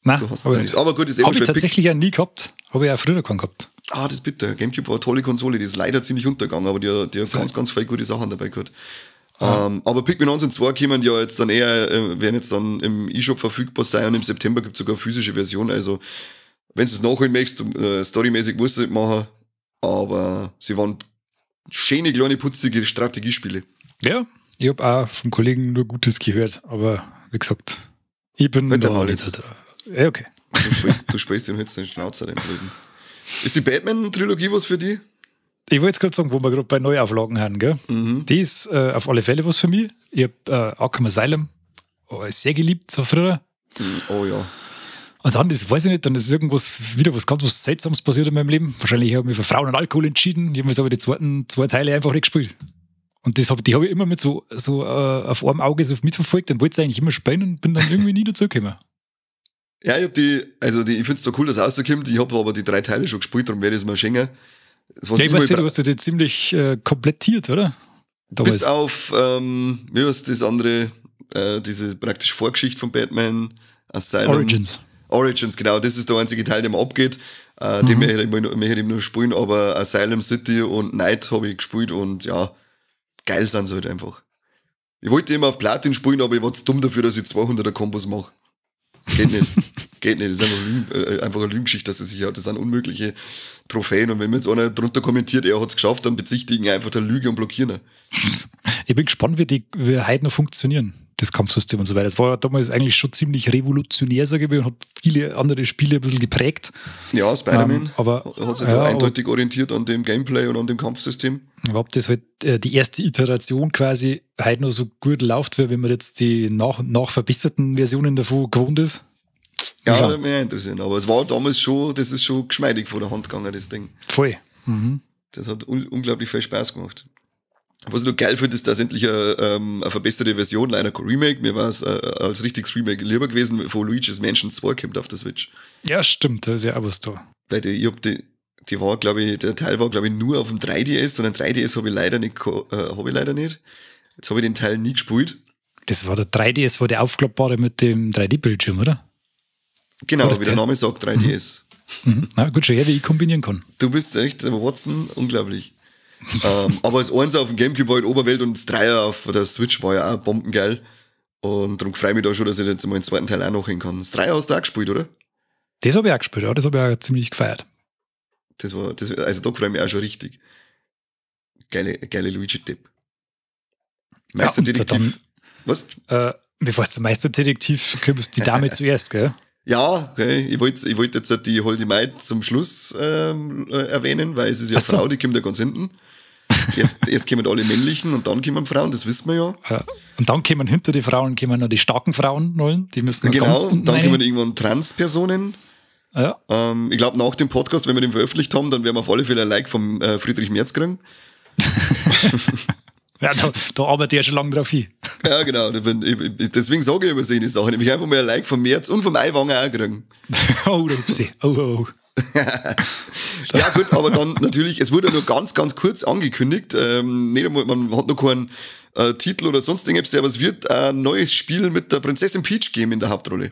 Nein, habe aber gut, ist hab ich tatsächlich ja nie gehabt. Habe ich auch früher keinen gehabt. Ah, das ist bitter. Gamecube war eine tolle Konsole, die ist leider ziemlich untergegangen, aber die hat ganz, ganz viele gute Sachen dabei gehabt. Ah. Aber Pikmin 1 und 2 kommen ja jetzt dann eher, werden jetzt dann im eShop verfügbar sein und im September gibt es sogar eine physische Version. Also, wenn du es nachholen möchtest, storymäßig musst du es nicht machen, aber sie waren schöne, kleine, putzige Strategiespiele. Ja, ich habe auch vom Kollegen nur Gutes gehört, aber wie gesagt, ich bin halt da nicht so drauf. Ja, okay. Du spielst den jetzt den Schnauzer, den Blöden. Ist die Batman-Trilogie was für dich? Ich wollte jetzt gerade sagen, wo wir gerade bei Neuauflagen haben, gell? Mhm. Die ist auf alle Fälle was für mich. Ich habe Arkham Asylum sehr geliebt, so früher. Oh ja. Und dann, das weiß ich nicht, dann ist irgendwas, wieder was ganz was Seltsames passiert in meinem Leben. Wahrscheinlich habe ich mich für Frauen und Alkohol entschieden. Ich habe aber die zweiten 2 Teile einfach nicht gespielt. Und das hab, die habe ich immer mit so auf einem Auge so mitverfolgt und wollte es eigentlich immer spielen und bin dann irgendwie nie dazugekommen. Ja, ich hab die, also die, ich find's so cool, dass es rauskommt. Ich hab aber die 3 Teile schon gespielt, darum werde ich es mal schenken. Das, ja, ich weiß ja, du hast die ziemlich komplettiert, oder? Damals. Bis auf, wie heißt das andere, diese praktisch Vorgeschichte von Batman, Asylum. Origins. Origins, genau, das ist der einzige Teil, der mir abgeht. Den möchte ich immer noch spielen, aber Asylum City und Night habe ich gespielt und ja, geil sind sie halt einfach. Ich wollte immer auf Platin spielen, aber ich war zu dumm dafür, dass ich 200er Kombos mache. Geht nicht. Geht nicht. Das ist einfach, einfach eine Lügengeschichte, dass sie sich, das sind unmögliche Trophäen. Und wenn mir jetzt einer drunter kommentiert, er hat's geschafft, dann bezichtigen einfach der Lüge und blockieren ihn. Ich bin gespannt, wie heute noch funktionieren, das Kampfsystem und so weiter. Das war ja damals eigentlich schon ziemlich revolutionär, sage ich mal, und hat viele andere Spiele ein bisschen geprägt. Ja, Spider-Man hat sich da eindeutig orientiert an dem Gameplay und an dem Kampfsystem. Aber ob das halt die erste Iteration quasi heute noch so gut läuft, wie wenn man jetzt die nach und nach verbesserten Versionen davon gewohnt ist. Ja, das würde mich auch interessieren. Aber es war damals schon, das ist schon geschmeidig vor der Hand gegangen, das Ding. Voll. Mhm. Das hat unglaublich viel Spaß gemacht. Was ich noch geil finde, ist, dass endlich eine verbesserte Version, leider kein Remake, mir war es als richtiges Remake lieber gewesen, von Luigi's Mansion 2 kommt auf der Switch. Ja, stimmt, da ist ja auch was da. Weil die war, glaube ich, der Teil war, glaube ich, nur auf dem 3DS und ein 3DS habe ich leider nicht, habe ich leider nicht. Jetzt habe ich den Teil nie gespielt. Das war der 3DS, war der aufklappbare mit dem 3D-Bildschirm, oder? Genau, wie der Name sagt, 3DS. Mhm. Na gut, schon her, wie ich kombinieren kann. Du bist echt, Watson, unglaublich. Aber das 1 auf dem Gamecube war halt Oberwelt und das 3er auf der Switch war ja auch bombengeil. Und darum freue ich mich da schon, dass ich jetzt mal den zweiten Teil auch noch hin kann. Das 3er hast du auch gespielt, oder? Das habe ich auch gespielt, ja. Das habe ich auch ziemlich gefeiert. Also da freue ich mich auch schon richtig. Geile Luigi-Tipp. Meisterdetektiv. Ja, was? Bevor es zum Meisterdetektiv kommst, die Dame zuerst, gell? Ja, okay. Ich wollte jetzt die Holdi Maid zum Schluss erwähnen, weil es ist ja eine Frau, die kommt ja ganz hinten. Erst kommen alle männlichen und dann kommen Frauen, das wissen wir ja. Und dann kommen hinter die Frauen kommen noch die starken Frauen, die müssen genau, ganz unten dann rein. Kommen irgendwann Transpersonen. Ja. Ich glaube, nach dem Podcast, wenn wir den veröffentlicht haben, dann werden wir auf alle Fälle ein Like vom Friedrich Merz kriegen. Ja, da arbeite ich ja schon lange drauf hin. Ja, genau. Deswegen sage ich über solche Sachen. Ich einfach mal ein Like vom Merz und vom Aiwanger auch kriegen. Oh, upsi. Oh, oh. Ja, gut, aber dann natürlich, es wurde nur ganz, ganz kurz angekündigt. Nicht einmal, man hat noch keinen Titel oder sonst irgendwas, aber es wird ein neues Spiel mit der Prinzessin Peach geben in der Hauptrolle.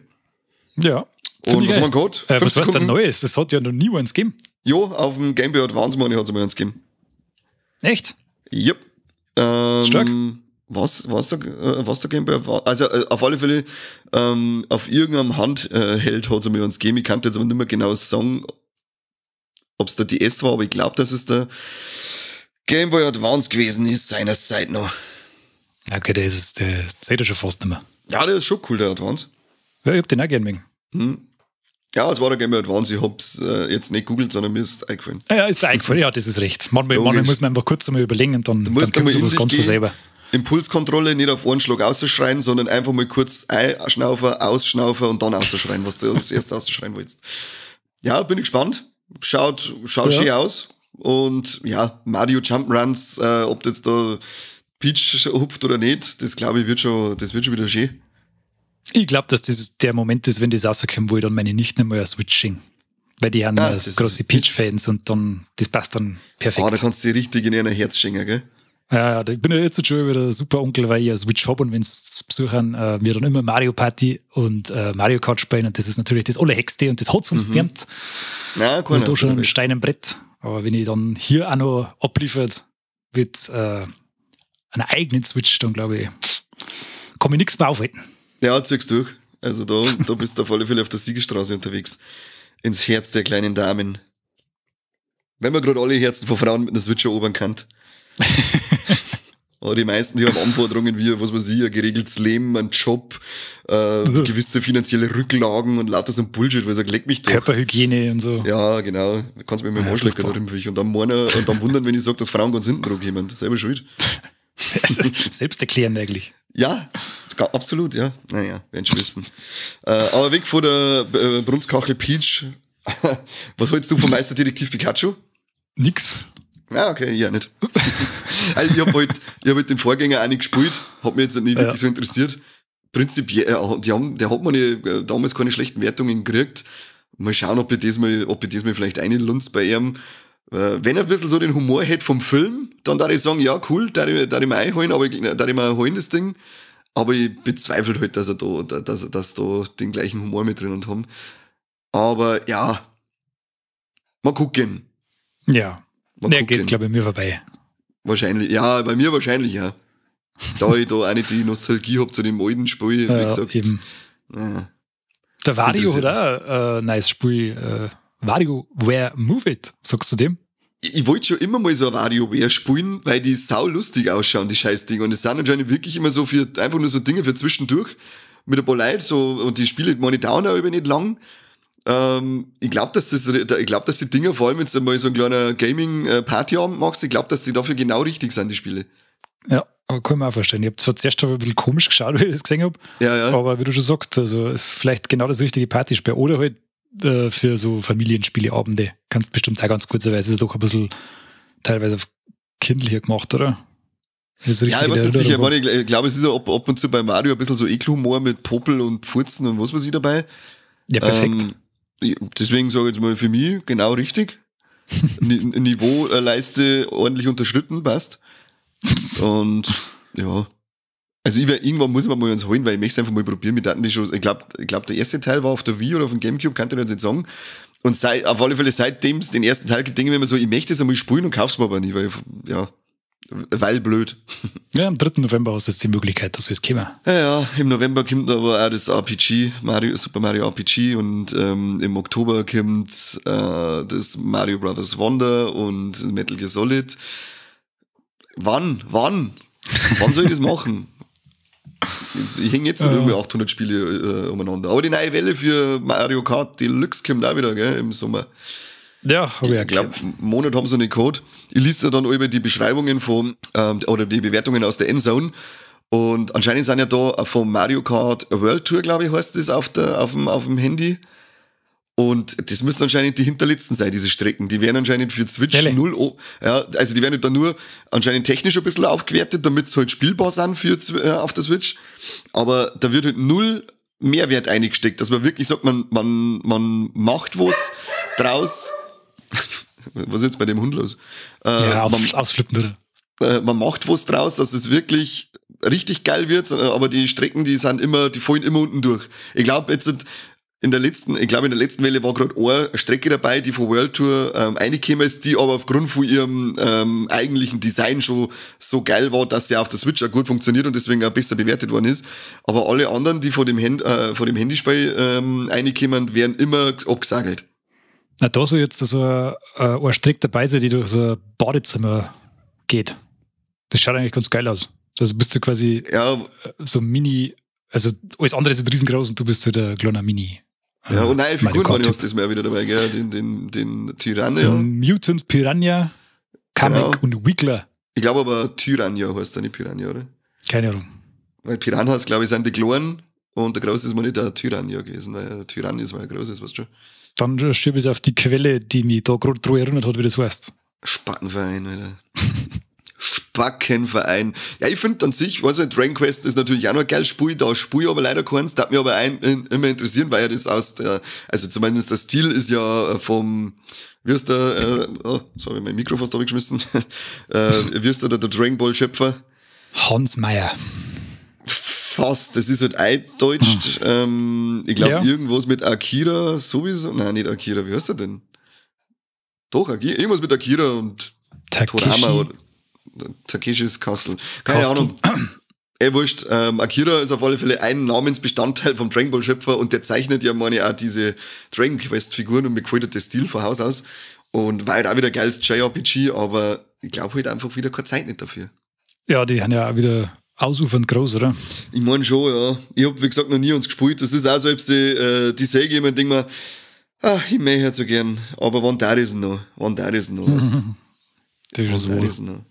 Ja. Und was haben wir gehabt? Was war denn Neues? Das hat ja noch nie eins gegeben. Jo, auf dem Game Boy Advance hat es mal eins gegeben. Echt? Yep. Stark. Was der Game Boy war? Also auf alle Fälle, auf irgendeinem Handheld hat es mir uns gegeben. Ich kann jetzt aber nicht mehr genau sagen, ob es der DS war, aber ich glaube, dass es der Game Boy Advance gewesen ist, seinerzeit noch. Okay, der zählt ja schon fast nicht mehr. Ja, der ist schon cool, der Advance. Ja, ich hab den auch gern mögen. Hm. Ja, es war der Game Boy Advance. Ich hab's jetzt nicht googelt, sondern mir ist eingefallen. Ja, ist eingefallen. Ja, das ist recht. Manchmal muss man einfach kurz einmal überlegen und dann kommt sowas ganz von selber. Impulskontrolle, nicht auf einen Schlag auszuschreien, sondern einfach mal kurz einschnaufen, ausschnaufen und dann auszuschreien, was du als erstes auszuschreien willst. Ja, bin ich gespannt. Schaut ja schön aus. Und ja, Mario Jump'n'Runs, ob jetzt da Peach hupft oder nicht, das glaube ich, wird schon wieder schön. Ich glaube, dass das der Moment ist, wenn das rauskommt, wo ich dann meine Nichten einmal eine Switch schenke. Weil die haben ja, große Peach-Fans und dann, das passt dann perfekt. Ah, da kannst du die richtig in ihr Herz schenken, gell? Ja, ich bin ja jetzt schon wieder super Onkel, weil ich eine Switch habe und wenn es Besuchern wir dann immer Mario Party und Mario Kart spielen und das ist natürlich das Allerhexte und das hat sonst niemand. Nein, keiner. Und da schon ein Stein im Brett. Aber wenn ich dann hier auch noch abliefert mit einer eigenen Switch, dann glaube ich, kann ich nichts mehr aufhalten. Ja, ziehst durch. Also da bist du auf alle Fälle auf der Siegerstraße unterwegs. Ins Herz der kleinen Damen. Wenn man gerade alle Herzen von Frauen mit einer Switch erobern kann. Aber die meisten, die haben Anforderungen wie, was weiß ich, ein geregeltes Leben, ein Job, gewisse finanzielle Rücklagen und lauter so ein Bullshit, weil ich sage, leck mich doch. Körperhygiene und so. Ja, genau. Du kannst mich mit dem Arsch lecken, da und dann meinen, und dann wundern, wenn ich sage, dass Frauen ganz hinten drauf kommen. Selber schuld. Selbsterklärend eigentlich. Ja, absolut, ja. Naja, werden schon wissen. Aber weg von der Brunskachel Peach. Was hältst du vom Meisterdetektiv Pikachu? Nix. Ah, okay, ja nicht. Also ich hab halt den Vorgänger auch nicht gespielt, hat mich jetzt nicht wirklich so interessiert. Prinzipiell, der hat mir damals keine schlechten Wertungen gekriegt. Mal schauen, ob ich das mal vielleicht einlunz bei ihm. Wenn er ein bisschen so den Humor hätte vom Film, dann darf ich sagen, ja, cool, darf ich mir einholen, aber darf ich mir holen, das Ding. Aber ich bezweifle halt, dass er da, dass da den gleichen Humor mit drin haben. Aber ja, mal gucken. Ja, der geht, glaube ich, mir vorbei. Wahrscheinlich, ja, bei mir wahrscheinlich, ja. Da ich da auch nicht die Nostalgie habe zu dem alten Spiel, wie gesagt. Eben. Ja. Der Wario hat auch ein neues Spiel WarioWare Move It. Sagst du dem? Ich wollte schon immer mal so ein WarioWare spielen, weil die sau lustig ausschauen, die Scheißdinger. Und es sind anscheinend wirklich immer so für, einfach nur so Dinge für zwischendurch mit ein paar Leuten, so, und die Spiele, meine, dauern auch über nicht lang. Ich glaube, dass die Dinger, vor allem wenn du mal so ein kleiner Gaming-Partyabend machst, ich glaube, dass die dafür genau richtig sind, die Spiele. Ja, aber kann ich mir auch vorstellen. Ich habe zwar zuerst ein bisschen komisch geschaut, wie ich das gesehen habe, ja, ja. Aber wie du schon sagst, also ist vielleicht genau das richtige Partyspiel. Oder halt für so Familienspieleabende. Kannst bestimmt auch ganz gut sein, weil es ist doch ein bisschen teilweise auf kindlicher gemacht, oder? Ja, ich weiß nicht sicher. Ich glaube, es ist ja ab und zu bei Mario ein bisschen so Ekelhumor mit Popel und Furzen und was weiß ich dabei. Ja, perfekt. Deswegen sage ich jetzt mal für mich genau richtig. Niveauleiste ordentlich unterschritten, passt. Und ja. Also ich wär, irgendwann muss ich mir mal eins holen, weil ich möchte es einfach mal probieren mit Daten, die schon, ich glaube, der erste Teil war auf der Wii oder auf dem Gamecube, kann ich jetzt nicht sagen. Und auf alle Fälle seitdem es den ersten Teil gibt, denke ich mir immer so, ich möchte es einmal spielen und kauf's mir aber nie, weil, ja, weil blöd. Ja, am 3. November hast du jetzt die Möglichkeit, dass wir es kommen. Ja, ja, im November kommt aber auch das RPG, Mario, Super Mario RPG, und im Oktober kommt das Mario Brothers Wonder und Metal Gear Solid. Wann? Wann soll ich das machen? Ich hänge jetzt irgendwie 800 Spiele umeinander. Aber die neue Welle für Mario Kart Deluxe kommt auch wieder, gell, im Sommer. Ja, habe ich auch. Ich glaube, einen Monat haben sie nicht gehabt. Ich lese ja dann über die Beschreibungen von, oder die Bewertungen aus der Endzone. Und anscheinend sind ja da vom Mario Kart World Tour, glaube ich, heißt das auf dem Handy. Und das müssen anscheinend die hinterletzten sein, diese Strecken. Die werden anscheinend für Switch null, ja, also die werden dann nur anscheinend technisch ein bisschen aufgewertet, damit sie halt spielbar sind für, auf der Switch. Aber da wird halt null Mehrwert eingesteckt, dass man wirklich sagt, man macht was draus. Was ist jetzt bei dem Hund los? Ja, ausflippen, oder? Man macht was draus, dass es wirklich richtig geil wird, aber die Strecken, die sind immer, die fallen immer unten durch. Ich glaube, jetzt in der letzten Welle war gerade eine Strecke dabei, die von World Tour reingekommen ist, die aber aufgrund von ihrem eigentlichen Design schon so geil war, dass sie auf der Switch auch gut funktioniert und deswegen auch besser bewertet worden ist. Aber alle anderen, die vor dem Handyspiel reingekommen, werden immer abgesagelt. Na, da soll jetzt so eine Strecke dabei sein, die durch so ein Badezimmer geht. Das schaut eigentlich ganz geil aus. Also bist du quasi so mini, also alles andere ist jetzt riesengroß und du bist so der kleine Mini. Ja, und neue Figuren hast du das mal wieder dabei, gell? Den Tyrannia. Mutant Piranha, Kamek, genau. Und Wiggler. Ich glaube aber Tyrannia heißt der, nicht Piranha, oder? Keine Ahnung. Weil Piranhas, glaube ich, sind die Kleinen und der Große ist mal nicht der Tyrannia gewesen, weil der Tyrann ist mal ein großes, weißt du schon. Dann schiebe ich es auf die Quelle, die mich da gerade dran erinnert hat, wie das heißt. Spackenverein, Alter. Spackenverein. Ja, ich finde an sich, weiß nicht, Dragon Quest ist natürlich auch noch ein geiles Spiel, da spiele ich aber leider keins, das hat mich aber immer interessieren, weil ja das aus der, also zumindest der Stil ist ja vom, wie ist der, oh, so habe ich mein Mikro fast abgeschmissen, wie ist der Dragon Ball Schöpfer? Hans Meyer. Fast, das ist halt eindeutscht, ich glaube, ja. Irgendwas mit Akira sowieso, nein, nicht Akira, wie heißt der denn? Doch, Akira, irgendwas mit Akira und Takeshi. Torama oder Takeshis Castle. Keine Ahnung. Wurscht. Akira ist auf alle Fälle ein Namensbestandteil vom Dragon Ball Schöpfer und der zeichnet ja meine auch diese Dragon Quest Figuren und mir gefällt der Stil von Haus aus. Und war halt auch wieder ein geiles JRPG, aber ich glaube halt einfach wieder keine Zeit nicht dafür. Ja, die haben ja auch wieder ausufernd groß, oder? Ich meine schon, ja. Ich hab, wie gesagt, noch nie uns gespielt. Das ist auch so, ob sie die Säge immer und denk mir, ach, ich möchte halt so gern. Aber wann da ist noch? Wann da ist noch? Weißt? Das ist noch.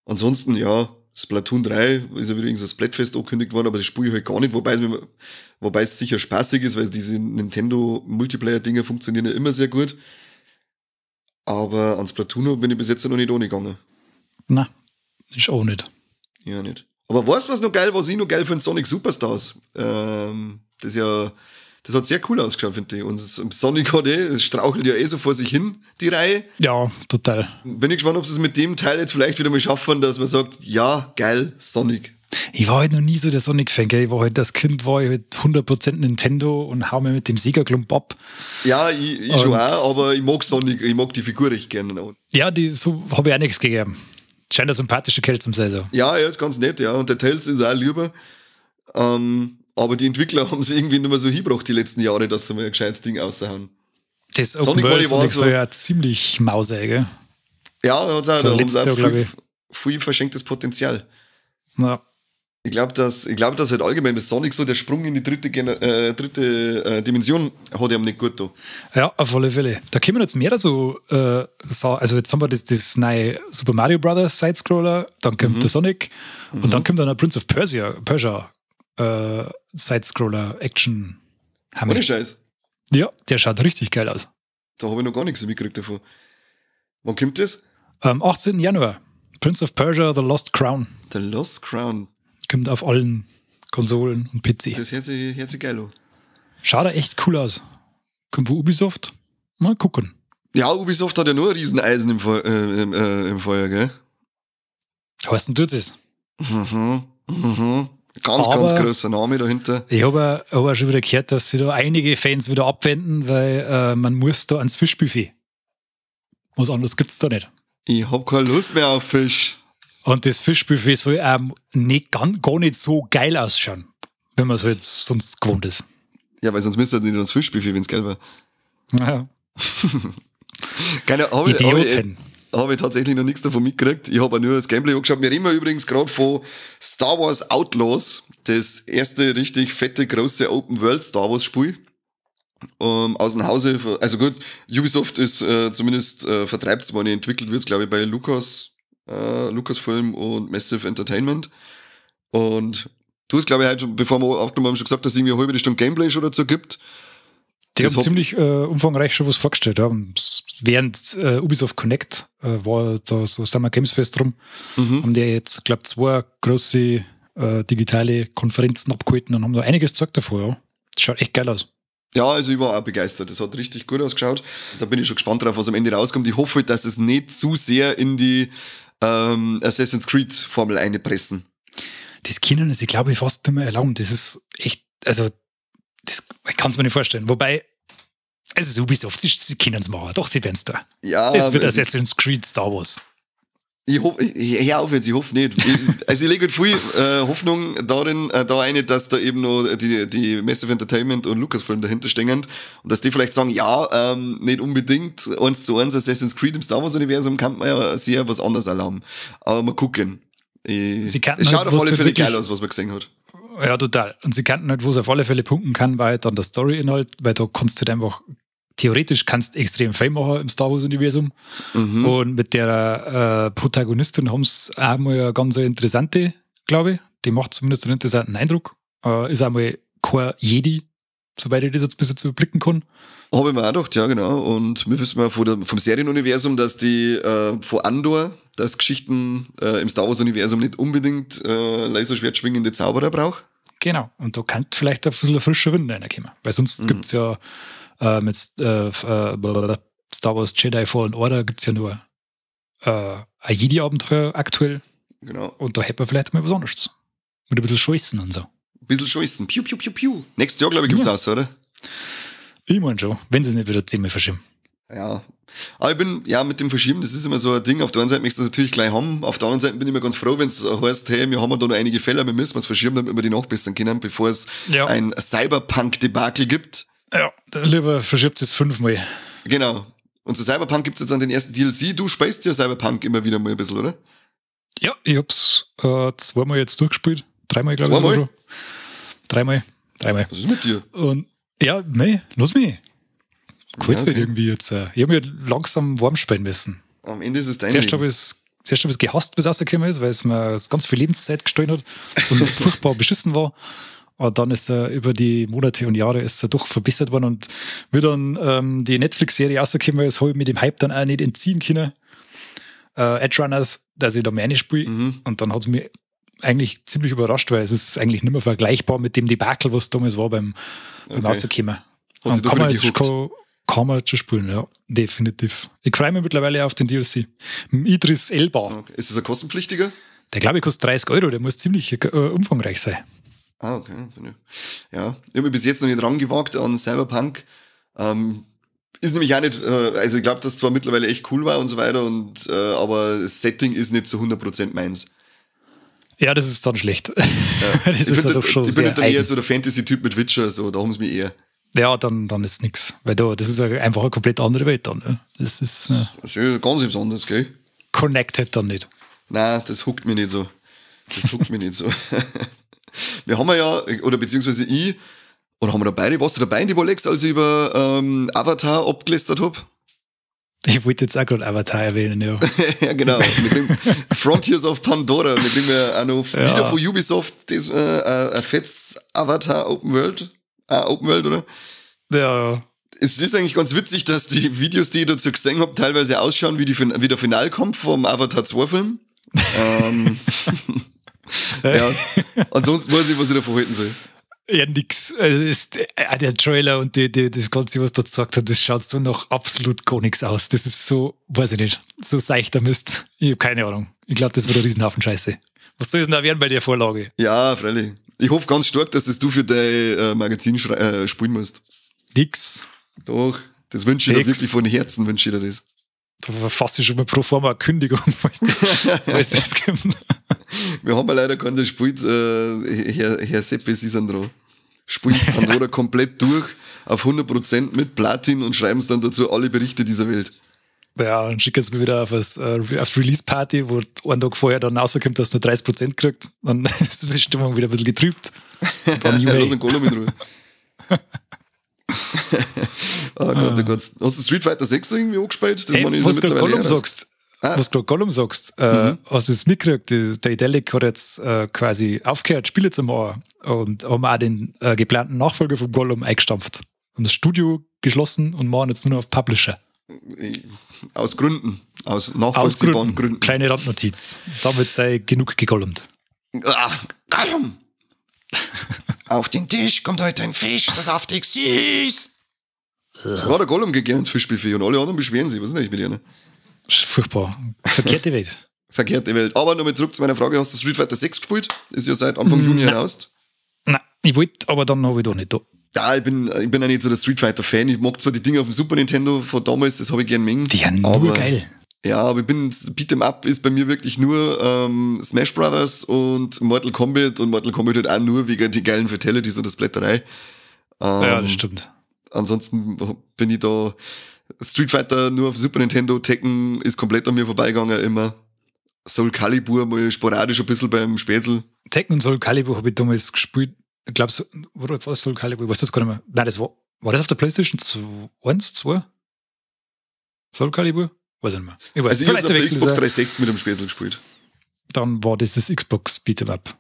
Ansonsten, ja, Splatoon 3 ist ja wieder irgendein Splatfest angekündigt worden, aber das spiele ich halt gar nicht, wobei es sicher spaßig ist, weil diese Nintendo-Multiplayer-Dinger funktionieren ja immer sehr gut. Aber an Splatoon bin ich bis jetzt noch nicht ohne gegangen. Na, ist auch nicht. Ja, nicht. Aber weißt du, was noch geil, was ich noch geil finde? Sonic Superstars. Das hat sehr cool ausgeschaut, finde ich. Und Sonic hat es strauchelt ja eh so vor sich hin, die Reihe. Ja, total. Bin ich gespannt, ob sie es mit dem Teil jetzt vielleicht wieder mal schaffen, dass man sagt, ja, geil, Sonic. Ich war halt noch nie so der Sonic-Fan, gell? Ich war halt, als Kind war ich halt 100% Nintendo und hau mir mit dem Sega-Klump ab. Ja, ich schon auch, aber ich mag Sonic, ich mag die Figur recht gerne. Ja, die, so habe ich auch nichts gegeben. Scheint ein sympathischer Kerl zum sein. So. Ja, er ist ganz nett, ja. Und der Tails ist auch lieber. Aber die Entwickler haben sie irgendwie nicht mehr so hingebracht die letzten Jahre, dass sie mal ein gescheites Ding raushauen. Das Open Sonic World war so ja ziemlich mausig, gell? Ja, hat's auch, so da haben sie auch viel verschenktes Potenzial. Ja. Ich glaube, dass halt allgemein bei Sonic so der Sprung in die dritte Dimension hat ihm nicht gut getan. Ja, auf alle Fälle. Da kommen jetzt mehr so, also jetzt haben wir das neue Super Mario Brothers Sidescroller, dann kommt der Sonic und dann kommt dann ein Prince of Persia Sidescroller Action. Ohne Scheiß. Ja, der schaut richtig geil aus. Da habe ich noch gar nichts mitgekriegt davon. Wann kommt das? Am 18. Januar. Prince of Persia, The Lost Crown. The Lost Crown. Kommt auf allen Konsolen und PC. Das hört sich geil an. Schaut echt cool aus. Kommt von Ubisoft. Mal gucken. Ja, Ubisoft hat ja nur ein Rieseneisen im Feuer, gell? Was denn tut es? Mhm. Ganz, aber ganz großer Name dahinter. Ich habe auch schon wieder gehört, dass sich da einige Fans wieder abwenden, weil man muss da ans Fischbuffet. Was anderes gibt's da nicht. Ich hab keine Lust mehr auf Fisch. Und das Fischbuffet soll nicht, gar nicht so geil ausschauen, wenn man es halt sonst gewohnt ist. Ja, weil sonst müsste halt nicht ans Fischbuffet, wenn es geil war. Ja. Keine Idioten. Habe ich tatsächlich noch nichts davon mitgekriegt. Ich habe auch nur das Gameplay angeschaut. Wir reden übrigens gerade von Star Wars Outlaws, das erste richtig fette, große Open-World Star Wars Spiel. Aus dem Hause, also gut, Ubisoft ist zumindest vertreibt es, wenn entwickelt wird, glaube ich, bei Lucasfilm und Massive Entertainment. Und du hast, glaube ich, heute, bevor wir aufgenommen haben, schon gesagt, dass es irgendwie eine halbe Stunde Gameplay schon dazu gibt. Die haben ziemlich umfangreich schon was vorgestellt. Ja. Während Ubisoft Connect war da so Summer Games Fest drum, haben die jetzt, glaube ich, 2 große digitale Konferenzen abgehalten und haben da einiges gezeigt davor. Ja. Das schaut echt geil aus. Ja, also ich war auch begeistert. Das hat richtig gut ausgeschaut. Da bin ich schon gespannt drauf, was am Ende rauskommt. Ich hoffe halt, dass es nicht zu sehr in die Assassin's Creed Formel einpressen. Das können sie, glaube ich, fast nicht mehr erlauben. Das ist echt, also das kann es mir nicht vorstellen. Wobei, es ist Ubisoft, sie können es machen. Doch, sie werden es da. Ja, das wird Assassin's Creed Star Wars. Ich hoffe, hör auf jetzt, ich hoffe nicht. Also ich lege halt viel Hoffnung darin, da eine, dass da eben noch die Massive Entertainment und Lucasfilm dahinter stehen und dass die vielleicht sagen, ja, nicht unbedingt 1:1 Assassin's Creed im Star Wars Universum kann man ja sehr was anderes erlauben. Aber mal gucken. Es schaut auf alle Fälle geil aus, was man gesehen hat. Ja, total. Und sie kannten halt, wo es auf alle Fälle punkten kann, weil dann der Story-Inhalt, weil da kannst du halt einfach theoretisch kannst extrem viel machen im Star Wars-Universum. Mhm. Und mit der Protagonistin haben sie auch mal eine ganz interessante, glaube ich. Die macht zumindest einen interessanten Eindruck. Ist einmal kein Jedi, soweit ich das jetzt bis jetzt überblicken kann. Habe ich mir auch gedacht, ja, genau. Und wir wissen ja vom Serienuniversum, dass die von Andor, dass Geschichten im Star Wars-Universum nicht unbedingt Laserschwert schwingende Zauberer braucht. Genau. Und da kann vielleicht ein bisschen ein frischer Wind reinkommen. Weil sonst gibt es ja mit Star Wars Jedi Fallen Order gibt es ja nur ein Jedi-Abenteuer aktuell. Genau. Und da hätte man vielleicht mal was anderes. Mit ein bisschen Scheißen und so. Ein bisschen Scheißen. Piu, piu, piu, piu. Nächstes Jahr, glaube ich, gibt es aus, oder? Ich meine schon, wenn sie es nicht wieder 10-mal verschieben. Ja. Aber ich bin, ja, mit dem Verschieben, das ist immer so ein Ding. Auf der einen Seite möchtest du das natürlich gleich haben, auf der anderen Seite bin ich immer ganz froh, wenn es heißt, hey, wir haben da noch einige Fälle, wir müssen es verschieben, damit wir die nachbessern können, bevor es ein Cyberpunk-Debakel gibt. Ja, lieber verschiebt es 5-mal. Genau. Und zu Cyberpunk gibt es jetzt dann den ersten DLC. Du spielst ja Cyberpunk immer wieder mal ein bisschen, oder? Ja, ich hab's 2-mal jetzt durchgespielt. 3-mal, glaube ich. 2-mal? Schon. 3-mal. 3-mal. Was ist mit dir? Und ja, nee, lass mich. Gefällt mir irgendwie jetzt. Ich habe mich langsam warm spielen müssen. Am Ende ist es dein Zuerst habe ich es gehasst, bis es rausgekommen ist, weil es mir ganz viel Lebenszeit gestohlen hat und furchtbar beschissen war. Aber dann ist er über die Monate und Jahre ist er doch verbessert worden. Und wie dann die Netflix-Serie rausgekommen ist, habe ich mir dem Hype dann auch nicht entziehen können. Edge Runners, dass ich da mehr nicht spiele. Mhm. Und dann hat es mich eigentlich ziemlich überrascht, weil es ist eigentlich nicht mehr vergleichbar mit dem Debakel, was damals war beim Rauskommen. Und kann man jetzt kann man schon spielen, ja, definitiv. Ich freue mich mittlerweile auf den DLC. Idris Elba. Okay. Ist das ein kostenpflichtiger? Der, glaube ich, kostet 30 €, der muss ziemlich umfangreich sein. Ah, okay. Ja, ich habe mich bis jetzt noch nicht rangewagt an Cyberpunk. Ist nämlich auch nicht, also ich glaube, dass zwar mittlerweile echt cool war und so weiter, und aber das Setting ist nicht zu 100% meins. Ja, das ist dann schlecht. Ja. Das ich ist ja doch schon ich bin dann eher so der Fantasy-Typ mit Witcher, so, da haben sie mich eher. Ja, dann ist nix. Weil da, das ist ja einfach eine komplett andere Welt dann. Ne? Das ist Das ist ja ganz etwas anderes, gell? Connected dann nicht. Nein, das huckt mich nicht so. Das huckt mich nicht so. Wir haben ja, oder beziehungsweise ich, oder haben wir da beide, warst du dabei in die Bolex, als ich über Avatar abgelästert hab? Ich wollte jetzt auch gerade Avatar erwähnen, ja. Ja, genau. Wir kriegen Frontiers of Pandora. Wir kriegen ja auch noch wieder von Ubisoft das, ein fettes Avatar Open World. Open World, oder? Ja. Es ist eigentlich ganz witzig, dass die Videos, die ich dazu gesehen hab, teilweise ausschauen wie der Finalkampf vom Avatar 2 Film. Ja. Ansonsten weiß ich, was ich davon halten soll. Ja, nix. Also ist, der Trailer und das Ganze, was da gesagt hat, das schaut so nach absolut gar nichts aus. Das ist so, weiß ich nicht, so seichter Mist. Ich hab keine Ahnung. Ich glaub, das wird ein Riesenhaufen Scheiße. Was soll es denn da werden bei der Vorlage? Ja, freilich. Ich hoffe ganz stark, dass das du für dein Magazin spielen musst. Nix. Doch, das wünsche ich dir Nix. wirklich von Herzen, wünsche ich dir das. Da verfasse ich schon mal pro forma eine Kündigung, falls das kommt. Wir haben ja leider keinen, der spielt, Herr Seppe, Sie sind dran. Spielen Pandora komplett durch auf 100% mit Platin und schreiben es dann dazu alle Berichte dieser Welt. Ja, dann schicken sie mir wieder auf Release-Party, wo einen Tag vorher dann rauskommt, dass du nur 30% kriegt. Dann ist die Stimmung wieder ein bisschen getrübt. Und dann Ja, lass Juhu. einen Gollum in Ruhe. Oh Gott, oh Gott. Hast du Street Fighter 6 irgendwie angespielt? Das Hey, meine ich, ist was ja du gerade mittlerweile Gollum raus. sagst, Ah. was du gerade Gollum sagst, hast du es mitgekriegt? Der Daedalic hat jetzt quasi aufgehört, Spiele zu machen und haben auch den geplanten Nachfolger von Gollum eingestampft. Haben das Studio geschlossen und machen jetzt nur noch auf Publisher. Aus Gründen. Aus Aus nachvollziehbaren Gründen. Gründen. Kleine Randnotiz. Damit sei genug gegollumt. Ah, Gollum! Auf den Tisch kommt heute ein Fisch, so saftig süß. Sogar der Gollum geht gerne ins Fischbuffet und alle anderen beschweren sich. Was ist denn eigentlich mit ihnen? Furchtbar. Verkehrte Welt. Verkehrte Welt. Aber nochmal zurück zu meiner Frage. Hast du Street Fighter 6 gespielt? Ist ja seit Anfang Juni heraus. Nein, ich wollte, aber dann habe ich doch nicht da. Ja, ich bin ja nicht so der Street Fighter Fan. Ich mag zwar die Dinge auf dem Super Nintendo von damals, das habe ich gern mengen. Die sind nur aber, geil. Ja, aber ich bin, Beat'em Up ist bei mir wirklich nur Smash Brothers und Mortal Kombat und Mortal Kombat halt auch nur wegen die geilen Fatalities und der Splatterei. Ja, das stimmt. Ansonsten bin ich da Street Fighter nur auf Super Nintendo, Tekken ist komplett an mir vorbeigegangen immer. Soul Calibur mal sporadisch ein bisschen beim Spätzl. Tekken und Soul Calibur habe ich damals gespielt. Ich glaube, so, oder war Soul Calibur? Ich weiß das gar nicht mehr. Nein, das war das auf der PlayStation 1, 2? Soul Calibur? Weiß ich nicht mehr. Ich weiß. Also ich hab's Vielleicht auf der verwechsel Xbox ich's auch. 360 mit dem Spätzl gespielt. Dann war das das Xbox Beat'em Up.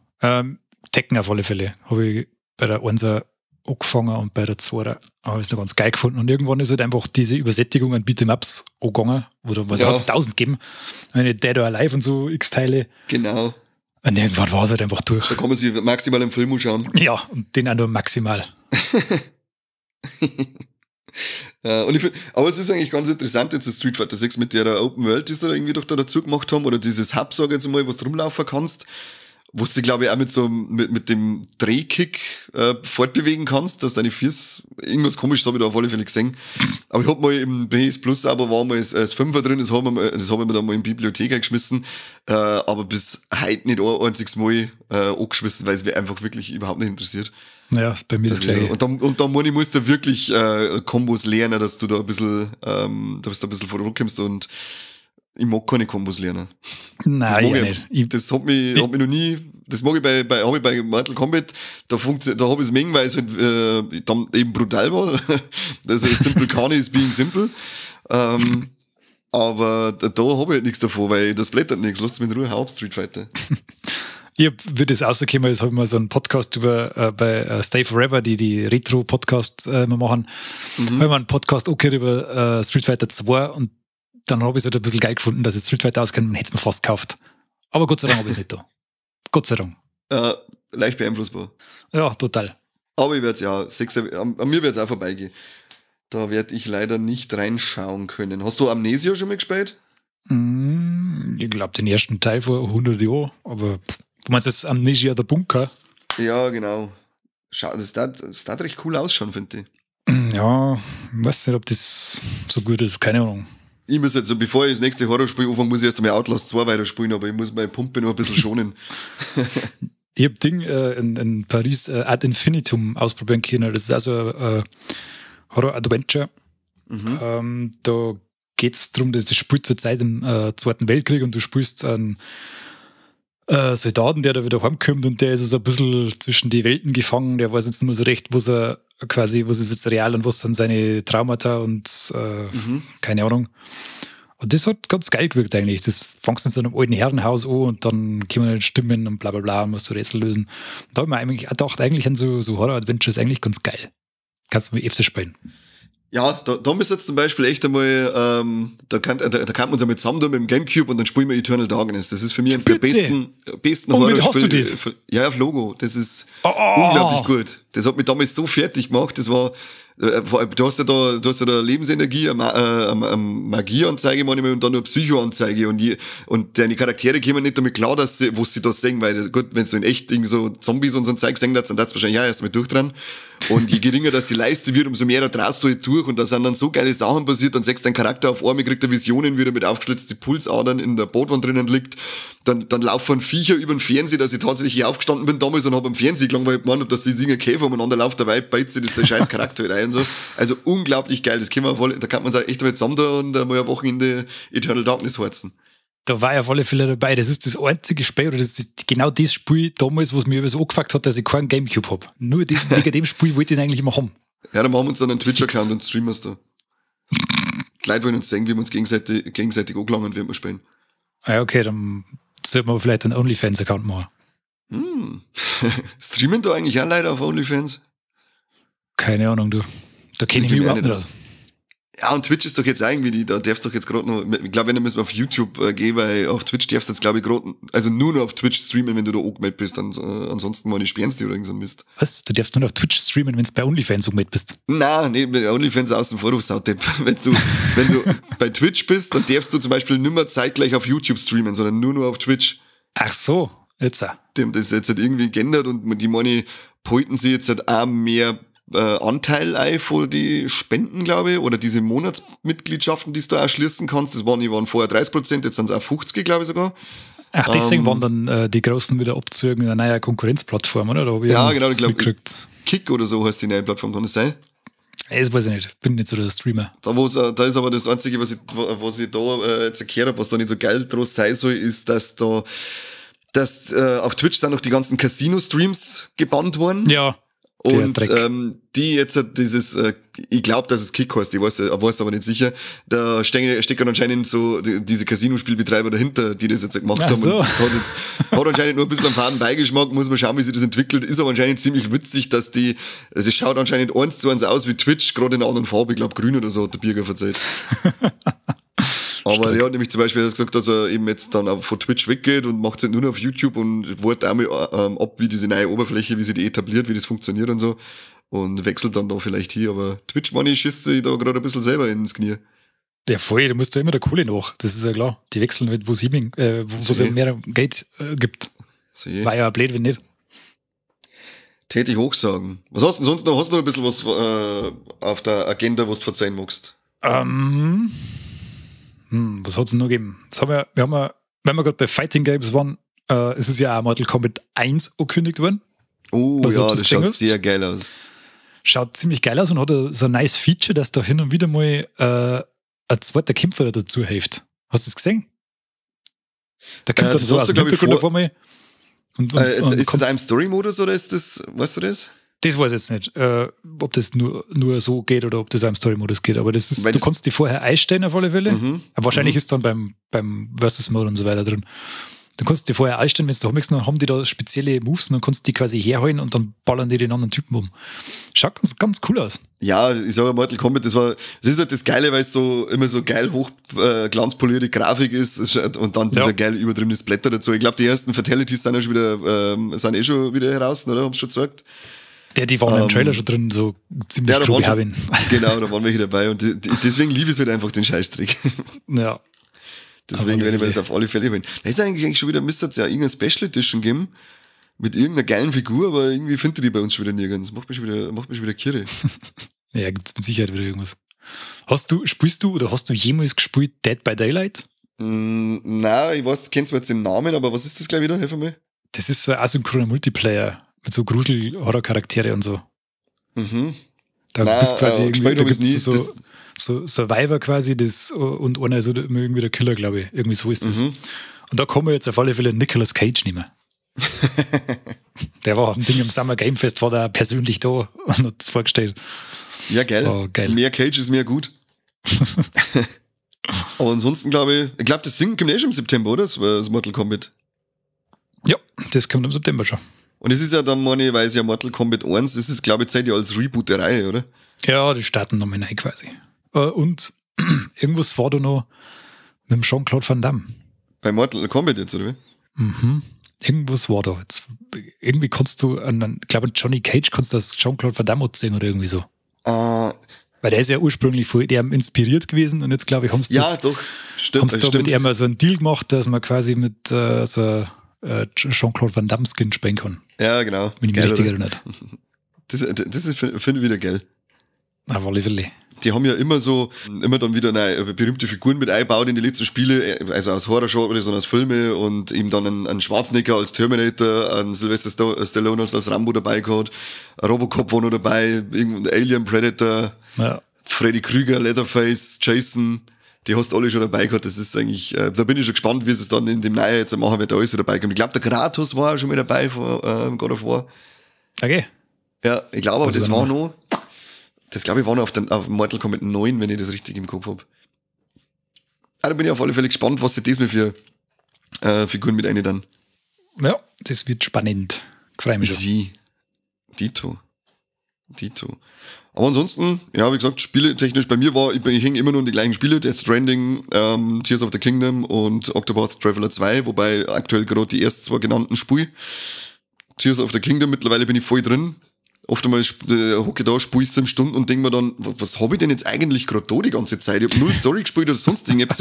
Tekken auf alle Fälle. Habe ich bei der 1er angefangen und bei der 2er habe ich es noch ganz geil gefunden. Und irgendwann ist halt einfach diese Übersättigung an Beat'em Ups angegangen, wo dann was Ja. hat es 1000 gegeben. Eine Dead or Alive und so X-Teile. Genau. Und irgendwann war es halt einfach durch. Da kann man sich maximal im Film anschauen. Ja, und den auch nur maximal. Und ich find, aber es ist eigentlich ganz interessant jetzt das Street Fighter 6 mit der Open World, die sie da irgendwie doch da dazu gemacht haben, oder dieses Hub, sag ich jetzt mal, wo du rumlaufen kannst, wo du dich, glaube ich, auch mit so einem, mit dem Drehkick fortbewegen kannst, dass deine Füße, irgendwas komisches habe ich da auf alle Fälle gesehen. Aber ich hab mal im PS Plus aber war mal das Fünfer drin, das hab ich mir dann mal in die Bibliothek eingeschmissen, aber bis heute nicht ein einziges Mal angeschmissen, weil es mich einfach wirklich überhaupt nicht interessiert. Ja, ist bei mir das Das ist, Gleiche. und dann meine ich, musst du wirklich Kombos lernen, dass du da ein bisschen, da bist du ein bisschen vorankommst und ich mag keine Kombos lernen. Das Nein, mag ich ich, nicht. Ich, das hat mich noch nie, das mag ich hab ich bei Mortal Kombat, da hab ich's mengen, weil es halt, dann eben brutal war. Also Simple Carney is being simple. Aber da hab ich halt nichts davon, weil das blättert nichts. Lass mich in Ruhe, hau ab, Street Fighter. Ich hab, wie das rausgekommen ist, hab ich mal so einen Podcast über bei Stay Forever, die Retro-Podcasts immer machen. Hab ich mal einen Podcast angehört über Street Fighter 2 und dann hab ich's halt ein bisschen geil gefunden, dass ich Street Fighter auskenne und hätte es mir fast gekauft. Aber Gott sei Dank hab ich's nicht da. Gott sei Dank. Leicht beeinflussbar. Ja, total. Aber ich werd's ja, sechs, an mir wird's auch vorbeigehen. Da werd ich leider nicht reinschauen können. Hast du Amnesia schon mal gespielt? Ich glaub, den ersten Teil vor 100 Jahren, aber pff, du meinst das Amnesia der Bunker? Ja, genau. Schau, das darf recht cool ausschauen, finde ich. Ja, ich weiß nicht, ob das so gut ist, keine Ahnung. Ich muss jetzt, so, bevor ich das nächste Horrorspiel anfange, muss ich erst einmal Outlast 2 weiterspielen, aber ich muss meine Pumpe noch ein bisschen schonen. Ich hab Ding in Paris Ad Infinitum ausprobieren können. Das ist also Horror-Adventure. Da geht es darum, dass das spielt zur Zeit im Zweiten Weltkrieg und du spielst einen Soldaten, der da wieder heimkommt und der ist so ein bisschen zwischen die Welten gefangen. Der weiß jetzt nicht mehr so recht, was er quasi, was ist jetzt real und was sind seine Traumata und keine Ahnung. Und das hat ganz geil gewirkt eigentlich. Das fängst in so einem alten Herrenhaus an und dann kommen Stimmen und bla bla bla und musst du Rätsel lösen. Da habe ich mir eigentlich auch gedacht, eigentlich sind so Horror-Adventures eigentlich ganz geil. Kannst du mal öfter spielen. Ja, da müssen jetzt zum Beispiel echt einmal, da kann man uns einmal zusammen tun mit dem Gamecube und dann spielen wir Eternal Darkness. Das ist für mich eines der besten Horrorspiele. Hast du das? Ja, auf Logo. Das ist unglaublich gut. Das hat mich damals so fertig gemacht. Das war, du hast ja da Lebensenergie, eine Magieanzeige manchmal und dann nur Psychoanzeige und deine Charaktere kommen nicht damit klar, dass sie, was sie da sehen, weil gut, wenn du in echt irgendwie so Zombies und so ein Zeug sehen, dann darfst du wahrscheinlich auch erstmal durchdrehen. Und je geringer dass die Leiste wird, umso mehr da drehst du halt durch und da sind dann so geile Sachen passiert, dann sechst dein Charakter auf einmal, kriegt er Visionen, wie er mit aufgeschlitzten Pulsadern in der Bootwand drinnen liegt. Dann laufen Viecher über den Fernseher, dass ich tatsächlich aufgestanden bin damals und hab am Fernseher gelangt, weil ich gemeint hab, dass die singen Käfer umeinander laufen, dabei beißt sich das der scheiß Charakter halt rein und so. Also unglaublich geil, das können wir voll, da kann man sich echt einmal zusammen da und einmal ein Wochenende Eternal Darkness heizen. Da war ja auf alle Fälle dabei. Das ist das einzige Spiel, oder das ist genau das Spiel damals, was mir so angefuckt hat, dass ich keinen Gamecube hab. Nur wegen dem Spiel wollte ich ihn eigentlich immer haben. Ja, dann machen wir uns dann einen Twitch-Account und streamen es da. Die Leute wollen uns sehen, wie wir uns gegenseitig angelangen, während wir spielen. Ja, okay, dann sollten wir vielleicht einen OnlyFans-Account machen. Streamen da eigentlich auch Leute auf OnlyFans? Keine Ahnung, du. Da kenne ich mich überhaupt nicht aus. Ja, und Twitch ist doch jetzt irgendwie, da darfst du doch jetzt gerade noch, ich glaube, wenn du müssen wir auf YouTube gehen, weil auf Twitch darfst du jetzt, glaube ich, gerade, also nur noch auf Twitch streamen, wenn du da angemeldet bist, dann, ansonsten mal die sperren die oder irgend so ein Mist. Was? Du darfst nur noch auf Twitch streamen, wenn du bei OnlyFans angemeldet bist? Nein, nee, OnlyFans außen vor, du Saudepp. Wenn du bei Twitch bist, dann darfst du zum Beispiel nicht mehr zeitgleich auf YouTube streamen, sondern nur noch auf Twitch. Ach so, jetzt auch. Die haben das jetzt halt irgendwie geändert und die meine, pointen sie jetzt halt auch mehr Anteil ein von die Spenden, glaube ich, oder diese Monatsmitgliedschaften, die du da erschließen kannst. Das waren, die waren vorher 30%, jetzt sind es auch 50, glaube ich sogar. Ach, deswegen waren dann die Großen wieder abgezogen in einer neuen Konkurrenzplattform, oder? Da hab ich ja, genau, ich glaube, Kick oder so heißt die neue Plattform, kann das sein? Das weiß ich nicht, bin nicht so der Streamer. Da ist aber das Einzige, was ich da jetzt erklärt habe, was da nicht so geil draus sein soll, ist, dass da auf Twitch sind noch die ganzen Casino-Streams gebannt worden. Ja. Und die jetzt dieses, ich glaube, dass es Kick heißt, ich weiß aber nicht sicher, da stecken anscheinend so diese Casino-Spielbetreiber dahinter, die das jetzt gemacht haben. So. Und das hat anscheinend nur ein bisschen einen faden Beigeschmack, muss man schauen, wie sich das entwickelt. Ist aber anscheinend ziemlich witzig, dass die, also es schaut anscheinend 1:1 aus wie Twitch, gerade in einer anderen Farbe, ich glaube grün oder so, hat der Birger verzeiht. Aber er hat nämlich zum Beispiel gesagt, dass er eben jetzt dann auch von Twitch weggeht und macht es halt nur noch auf YouTube und wartet einmal ab, wie diese neue Oberfläche, wie sie die etabliert, wie das funktioniert und so. Und wechselt dann da vielleicht hier. Aber Twitch Money schießt sich da gerade ein bisschen selber ins Knie. Ja, voll, da musst du immer der Kohle nach. Das ist ja klar. Die wechseln mit, wo es mehr Geld gibt. So. War ja blöd, wenn nicht. Tät ich hochsagen. Was hast du denn sonst noch? Hast du noch ein bisschen was auf der Agenda, was du verzeihen magst? Was hat es denn noch gegeben? Das haben wir, wenn wir gerade bei Fighting Games waren, es ist ja auch Mortal Kombat 1 angekündigt worden. Oh ja, das schaut sehr geil aus. Schaut ziemlich geil aus und hat so ein nice Feature, dass da hin und wieder mal ein zweiter Kämpfer dazu hilft. Hast du das gesehen? Da kommt dann so aus dem Hintergrund auf einmal. Und ist das im Story-Modus oder ist das, weißt du das? Das weiß ich jetzt nicht, ob das nur so geht oder ob das auch im Story-Modus geht. Aber das ist, du kannst die vorher einstellen auf alle Fälle. Aber wahrscheinlich ist dann beim Versus-Mode und so weiter drin. Du kannst die vorher einstellen, wenn du da dann haben die da spezielle Moves und dann kannst du die quasi herholen und dann ballern die den anderen Typen um. Schaut ganz, ganz cool aus. Ja, ich sage Mortal Kombat, das ist halt das Geile, weil es so immer so geil hochglanzpolierte Grafik ist und dann dieser geil übertriebene Splatter dazu. Ich glaube, die ersten Fatalities sind ja schon wieder, sind eh schon wieder heraus, oder? Haben sie schon gezeigt? Ja, die waren im Trailer schon drin, so ziemlich grob haben. Genau, da waren welche dabei und deswegen liebe ich es halt einfach, den Scheißtrick. Ja. Deswegen werde ich mir das auf alle Fälle holen. Da ist eigentlich schon wieder, müsste es ja irgendeine Special Edition geben mit irgendeiner geilen Figur, aber irgendwie findet die bei uns schon wieder nirgends. Macht mich schon wieder kirre. Ja, gibt's mit Sicherheit wieder irgendwas. Spielst du oder hast du jemals gespielt Dead by Daylight? Nein, ich weiß, kennst du jetzt den Namen, aber was ist das gleich wieder? Hilf mir. Das ist so ein asynchroner Multiplayer mit so Grusel-Horror-Charaktere und so. Da Nein, bist quasi irgendwie, gespielt da hab ich's gibt's nie. so, Das- so Survivor quasi das, und einer ist irgendwie der Killer, glaube ich. Irgendwie so ist das. Mhm. Und da kommen wir jetzt auf alle Fälle Nicolas Cage nicht mehr. Der war am Ding im Summer Game Fest, war da persönlich da und hat es vorgestellt. Ja, geil. Oh, geil. Mehr Cage ist mehr gut. Aber ansonsten glaube ich, ich glaube, das Ding kommt eh schon im September, oder? Das Mortal Kombat. Ja, das kommt im September schon. Und es ist ja dann, meine ich, weil es ja Mortal Kombat 1, das ist, glaube ich, Zeit ja als Reboot der Reihe, oder? Ja, die starten nochmal rein quasi. Und irgendwas war da noch mit dem Jean-Claude Van Damme. Bei Mortal Kombat jetzt, oder wie? Mhm. Irgendwas war da jetzt. Irgendwie konntest du an, ich glaube, an Johnny Cage konntest du das Jean-Claude Van Damme sehen oder irgendwie so. Weil der ist ja ursprünglich von dem inspiriert gewesen und jetzt, glaube ich, haben sie Ja, das, doch. Stimmt, haben sie da stimmt. mit ihm so einen Deal gemacht, dass man quasi mit so Jean-Claude Van Damme Skin spielen kann. Ja, genau. Wenn ich mich Geil, richtig oder? erinnere. Das ist, finde ich wieder geil. Auf alle Fälle. Die haben ja immer so, immer dann wieder eine berühmte Figuren mit eingebaut in die letzten Spiele, also aus Horror-Genres und aus Filme und eben dann einen Schwarzenegger als Terminator, einen Sylvester Stallone als Rambo dabei gehabt, ein Robocop war noch dabei, irgendein Alien Predator, Ja. Freddy Krüger, Leatherface, Jason, die hast du alle schon dabei gehabt. Das ist eigentlich, da bin ich schon gespannt, wie sie es dann in dem Neuen jetzt machen, wer da alles dabei kommt. Ich glaube, der Kratos war auch schon mal dabei von God of War. Okay. Ja, ich glaube, aber Weiß das ich war nicht noch, das glaube ich war noch auf Mortal Kombat 9, wenn ich das richtig im Kopf hab. Ah, da bin ich auf alle Fälle gespannt, was sie diesmal für Figuren mit eine dann. Ja, das wird spannend. Freue mich schon. Sie. Dito. Dito. Aber ansonsten, ja, wie gesagt, spieletechnisch bei mir war, ich hänge immer nur an die gleichen Spiele, Death Stranding, Tears of the Kingdom und Octopath Traveler 2, wobei aktuell gerade die ersten zwei genannten spiele. Tears of the Kingdom, mittlerweile bin ich voll drin. Oft einmal hocke ich da, spiele ich 7 Stunden und denke mir dann, was hab ich denn jetzt eigentlich gerade da die ganze Zeit? Ich hab null Story gespielt oder sonst irgendwas.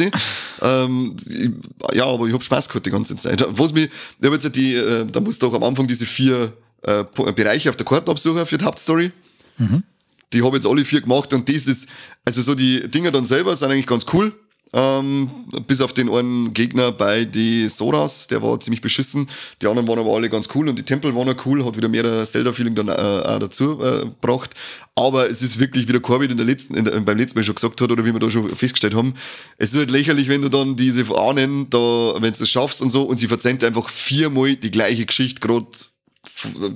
Ja, aber ich hab Spaß gehabt die ganze Zeit. Was mich, ich hab jetzt ja die, da musst du auch am Anfang diese 4 Bereiche auf der Karte absuchen für die Hauptstory. Die hab ich jetzt alle 4 gemacht und das ist, also so die Dinger dann selber sind eigentlich ganz cool. Bis auf den einen Gegner bei die Zoras, der war ziemlich beschissen. Die anderen waren aber alle ganz cool und die Tempel waren auch cool, hat wieder mehr Zelda-Feeling dann auch dazu gebracht. Aber es ist wirklich, wie der Corbin beim letzten Mal schon gesagt hat, oder wie wir da schon festgestellt haben, es ist halt lächerlich, wenn du dann diese Ahnen da, wenn du es schaffst und so, und sie verzeiht einfach 4-mal die gleiche Geschichte grad,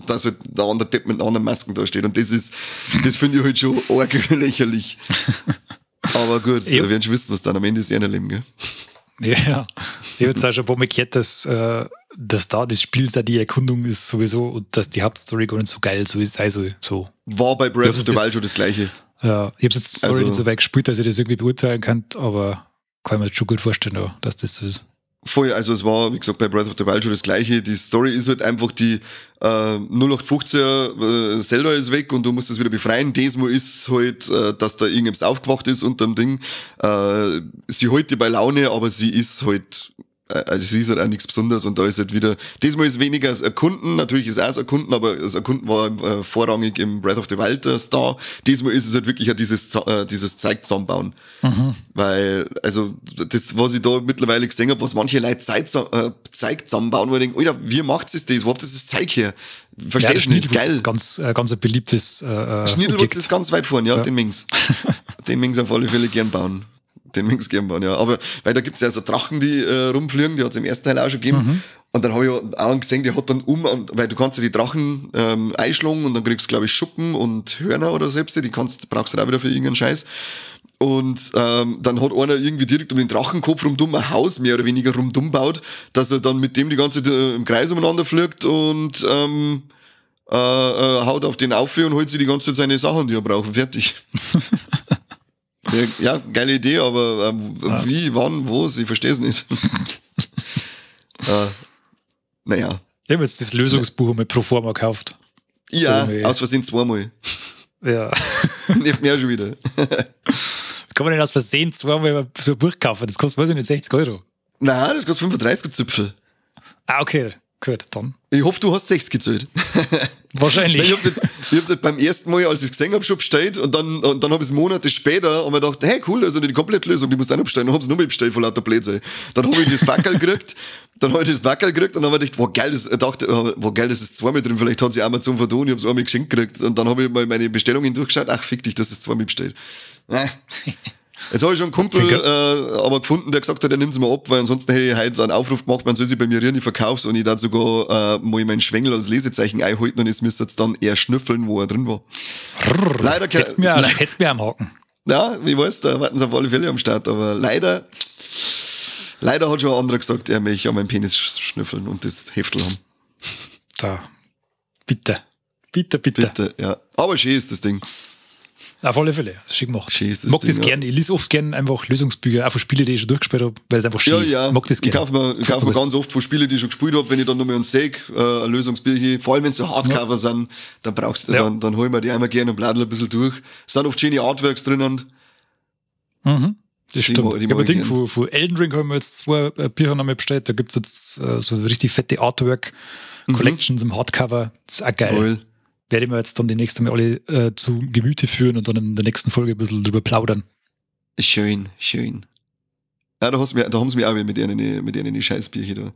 dass halt der andere Depp mit anderen Masken da steht. Und das finde ich halt schon arg lächerlich. Aber gut, wir werden schon wissen, was dann am Ende ist, eh erleben, gell? Ja, ich habe jetzt auch schon ein paar Mal gehört, dass da das Spiel, da die Erkundung ist sowieso und dass die Hauptstory gar nicht so geil so ist. Also so. War bei Breath Ich of the hab's Wild jetzt schon das Gleiche. Ja, ich hab's jetzt die Story Also nicht so weit gespielt, dass ich das irgendwie beurteilen kann, aber kann ich mir jetzt schon gut vorstellen, ja, dass das so ist. Voll, also es war, wie gesagt, bei Breath of the Wild schon das Gleiche. Die Story ist halt einfach die 0815er Zelda ist weg und du musst es wieder befreien. Diesmal ist halt, dass da irgendetwas aufgewacht ist unter dem Ding. Sie hält die bei Laune, aber sie ist halt also sie ist halt auch nichts Besonderes und da ist halt wieder, diesmal ist weniger das Erkunden, natürlich ist auch das Erkunden, aber das Erkunden war vorrangig im Breath of the Wild Star. Diesmal ist es halt wirklich auch dieses Zeug zusammenbauen. Weil, also, das, was ich da mittlerweile gesehen hab, was manche Leute Zeug zusammenbauen, wo ich denk, Alter, wie macht es das? Wo habt ihr das Zeug her? Versteh Ja, ich nicht. Schnittwurz Geil. ist ganz ein beliebtes Schnittwurz Objekt. ist ganz weit vorn, ja, Ja. den Mings. Den Mings auf alle Fälle gern bauen. Den Mings gern bauen, ja. Aber, weil da gibt's ja so Drachen, die rumfliegen, die hat's im ersten Teil auch schon gegeben. Und dann hab ich auch einen gesehen, der hat dann um, und, weil du kannst ja die Drachen einschlagen und dann kriegst du, glaub ich, Schuppen und Hörner oder so, die brauchst du dann auch wieder für irgendeinen Scheiß. Und dann hat einer irgendwie direkt um den Drachenkopf rundum ein Haus mehr oder weniger rundum baut, dass er dann mit dem die ganze Zeit im Kreis umeinander fliegt und haut auf den auf und holt sich die ganze Zeit seine Sachen, die er braucht. Fertig. Ja, ja, geile Idee, aber wie, wann, wo, ich versteh's nicht. Naja. Ich hab jetzt das Lösungsbuch mit Proforma gekauft. Ja, Irgendwie. aus Versehen zweimal. Ja. Nervt mich auch schon wieder. Kann man denn aus Versehen zweimal so ein Buch kaufen? Das kostet, weiß ich nicht, 60 Euro. Nein, das kostet 35 Zipfel. Ah, okay. Gut, dann. Ich hoffe, du hast 60 gezählt. Wahrscheinlich. Ich hab's halt beim ersten Mal, als ich es gesehen habe, schon bestellt und dann habe ich es Monate später und mir gedacht, hey cool, also die Komplettlösung, die musst du auch noch bestellen. Und hab's noch mal bestellt von lauter Blödsinn. Dann habe ich das Packerl gekriegt, dann habe ich gedacht, wow geil, das ist zweimal drin, vielleicht hat sich Amazon vertan, ich hab's einmal geschenkt gekriegt. Und dann habe ich mal meine Bestellungen durchgeschaut, ach fick dich, das ist zweimal bestellt. Jetzt habe ich schon einen Kumpel aber gefunden, der gesagt hat, er nimmt es mir ab, weil ansonsten hätte ich heute einen Aufruf gemacht, man soll sich bei mir rühren, ich verkauf's und ich dann sogar mal meinen Schwengel als Lesezeichen einhalten und es müsste jetzt dann eher schnüffeln, wo er drin war. Leider hätt's mir am Haken. Ja, ich weiß, da warten sie auf alle Fälle am Start, aber leider hat schon ein anderer gesagt, er möchte an meinem Penis schnüffeln und das Heftel haben. Da. Bitte. Bitte, bitte. Bitte, ja. Aber schön ist das Ding. Auf alle Fälle, schön gemacht. Ich mag das gern. Ich lese oft gern einfach Lösungsbücher, auch von Spielen, die ich schon durchgespielt habe, weil es einfach schön ist. Ja. Ich mag das gern. Ich kaufe mir ganz oft von Spielen, die ich schon gespielt habe, wenn ich dann nochmal einen sehe, Lösungsbücher, vor allem wenn es so Hardcover sind, dann brauchst du, dann hol ich mir die einmal gerne und bladel ein bisschen durch. Es sind oft schöne Artworks drinnen. Mhm, das stimmt. Ich habe ein Ding von Elden Ring haben wir jetzt 2 Bücher nochmal bestellt, da gibt es jetzt so richtig fette Artwork-Collections im Hardcover. Das ist auch geil. Cool. Werde ich mir jetzt dann die nächste Mal alle zu Gemüte führen und dann in der nächsten Folge ein bisschen drüber plaudern. Schön, schön. Ja, da haben sie mich auch mit ihren Scheißbierchen da.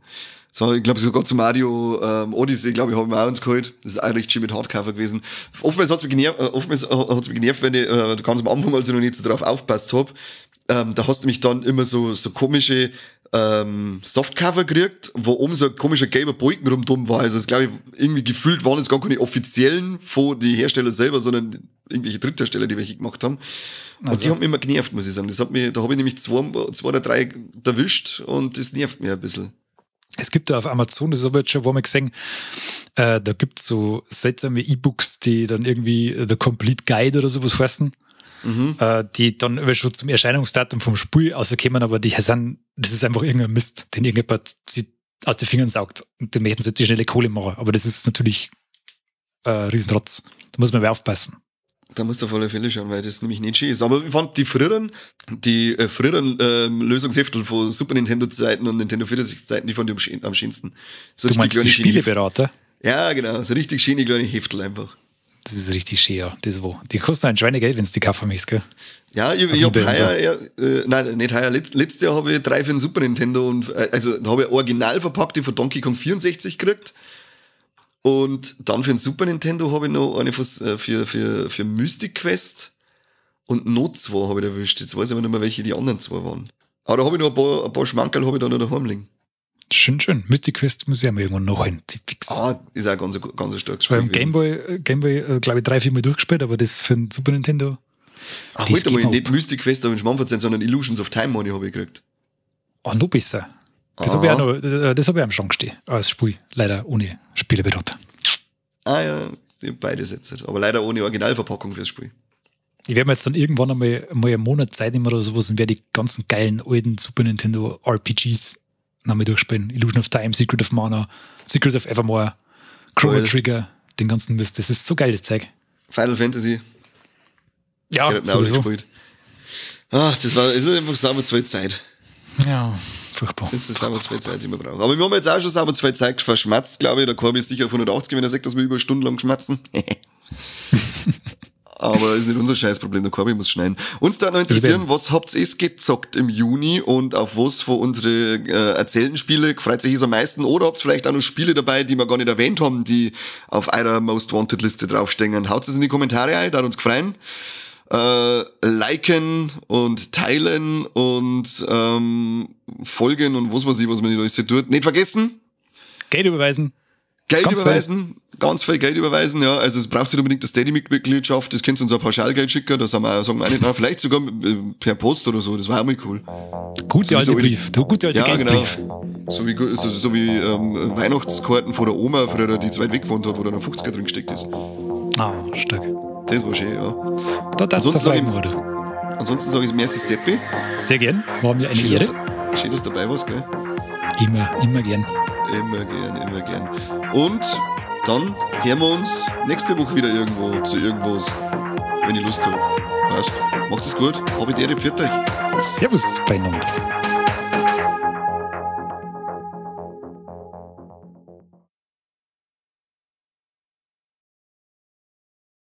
Das war, ich glaube, sogar zu Mario Odyssey, glaube ich, haben wir auch uns geholt. Das ist auch recht schön mit Hardcover gewesen. Oftmals hat es mich genervt, wenn ich ganz am Anfang, als ich noch nicht so drauf aufgepasst habe, da hast du mich dann immer so komische Softcover gekriegt, wo oben so ein komischer gelber Balken rumdumm war. Also das glaube ich, irgendwie gefühlt waren es gar keine offiziellen von die Hersteller selber, sondern irgendwelche Dritthersteller, die welche gemacht haben. Und also die haben mich immer genervt, muss ich sagen. Das hat mich, da habe ich nämlich zwei oder drei erwischt und das nervt mir ein bisschen. Es gibt da auf Amazon, das habe ich jetzt schon einmal gesehen, da gibt es so seltsame E-Books, die dann irgendwie The Complete Guide oder sowas heißen. Mhm. Die dann über schon zum Erscheinungsdatum vom Spiel rauskommen, aber die sind, das ist einfach irgendein Mist, den irgendjemand sich aus den Fingern saugt und den möchten sie die schnelle Kohle machen. Aber das ist natürlich Riesenrotz. Da muss man mal aufpassen. Da musst du auf alle Fälle schauen, weil das nämlich nicht schön ist. Aber ich fand die früheren Lösungsheftel von Super Nintendo-Zeiten und Nintendo 64-Zeiten, die fand ich am schönsten. So du meinst die Spieleberater? Ja, genau. So richtig schöne kleine Heftel einfach. Das ist richtig schön, ja. Das wo. Die kosten ein Schweinegeld, wenn du die kaufen möchtest, gell? Ja, ich hab heuer, nein, nicht heuer, letztes Jahr habe ich 3 für den Super Nintendo und, also da habe ich original verpackt, die von Donkey Kong 64 gekriegt. Und dann für den Super Nintendo habe ich noch eine für Mystic Quest und noch 2 habe ich erwischt. Jetzt weiß ich aber nicht mehr, welche die anderen 2 waren. Aber da habe ich noch ein paar Schmankerl habe ich da noch daheim liegen. Schön, schön. Mystic Quest muss ich ja mal irgendwann nachholen. Fix. Ah, ist auch ganz, ganz starkes Spiel. Beim Gameboy, glaube ich, 3-4 Mal durchgespielt, aber das für den Super Nintendo. Ach, heute mal nicht Mystic Quest, aber in Schmarrn verzeihen, sondern Illusions of Time habe ich gekriegt. Ah, noch besser. Das habe ich auch noch, das habe ich am Schrank stehen. Als Spiel, leider ohne Spieleberater. Ah ja, beide Sätze. Aber leider ohne Originalverpackung fürs Spiel. Ich werde mir jetzt dann irgendwann einmal einen Monat Zeit nehmen oder sowas und werde die ganzen geilen alten Super Nintendo RPGs nochmal durchspielen. Illusion of Time, Secret of Mana, Secret of Evermore, Chrono Trigger, den ganzen Mist. Das ist so geil, das Zeug. Final Fantasy. Ja, sowieso. Gespielt. Ah, das war, ist einfach sauber zwei Zeit. Ja, furchtbar. Das ist sauber zwei Zeit, die wir brauchen. Aber wir haben jetzt auch schon sauber zwei Zeit verschmatzt, glaube ich. Der Corby ist sicher auf 180, wenn er sagt, dass wir über eine Stunde lang schmatzen. Aber ist nicht unser Scheißproblem, der Corby muss schneiden. Uns da noch interessieren, was habt ihr gezockt im Juni und auf was von unsere erzählten Spiele freut sich am meisten? Oder habt ihr vielleicht auch noch Spiele dabei, die wir gar nicht erwähnt haben, die auf eurer Most Wanted Liste draufstehen? Haut es in die Kommentare ein, da hat uns gefreut. Liken und teilen und folgen und was weiß ich, was man nicht alles so tut. Nicht vergessen. Geld überweisen. Geld ganz überweisen, viel. Ganz viel Geld überweisen, ja. Also es braucht nicht unbedingt eine Steady-Mitgliedschaft, das könnt ihr uns auch Pauschalgeld schicken, das haben wir, sagen wir auch nicht, na, vielleicht sogar per Post oder so, das war auch mal cool. Gute alte Brief, der gute alte ja, Geldbrief. Genau. So wie, so wie Weihnachtskarten von der Oma, früher, die zu weit weg gewohnt hat, wo da noch 50er drin gesteckt ist. Ah, stark. Das war schön, ja. Da ansonsten sage ich merci Seppi. Sehr gern, war mir eine schön, Ehre. Schön, dass du dabei warst, gell? Immer gern. Immer gern, immer gern. Und dann hören wir uns nächste Woche wieder irgendwo zu irgendwas, wenn ich Lust habe. Passt. Macht es gut. Habe die Ehre, pfiat euch. Servus beieinander.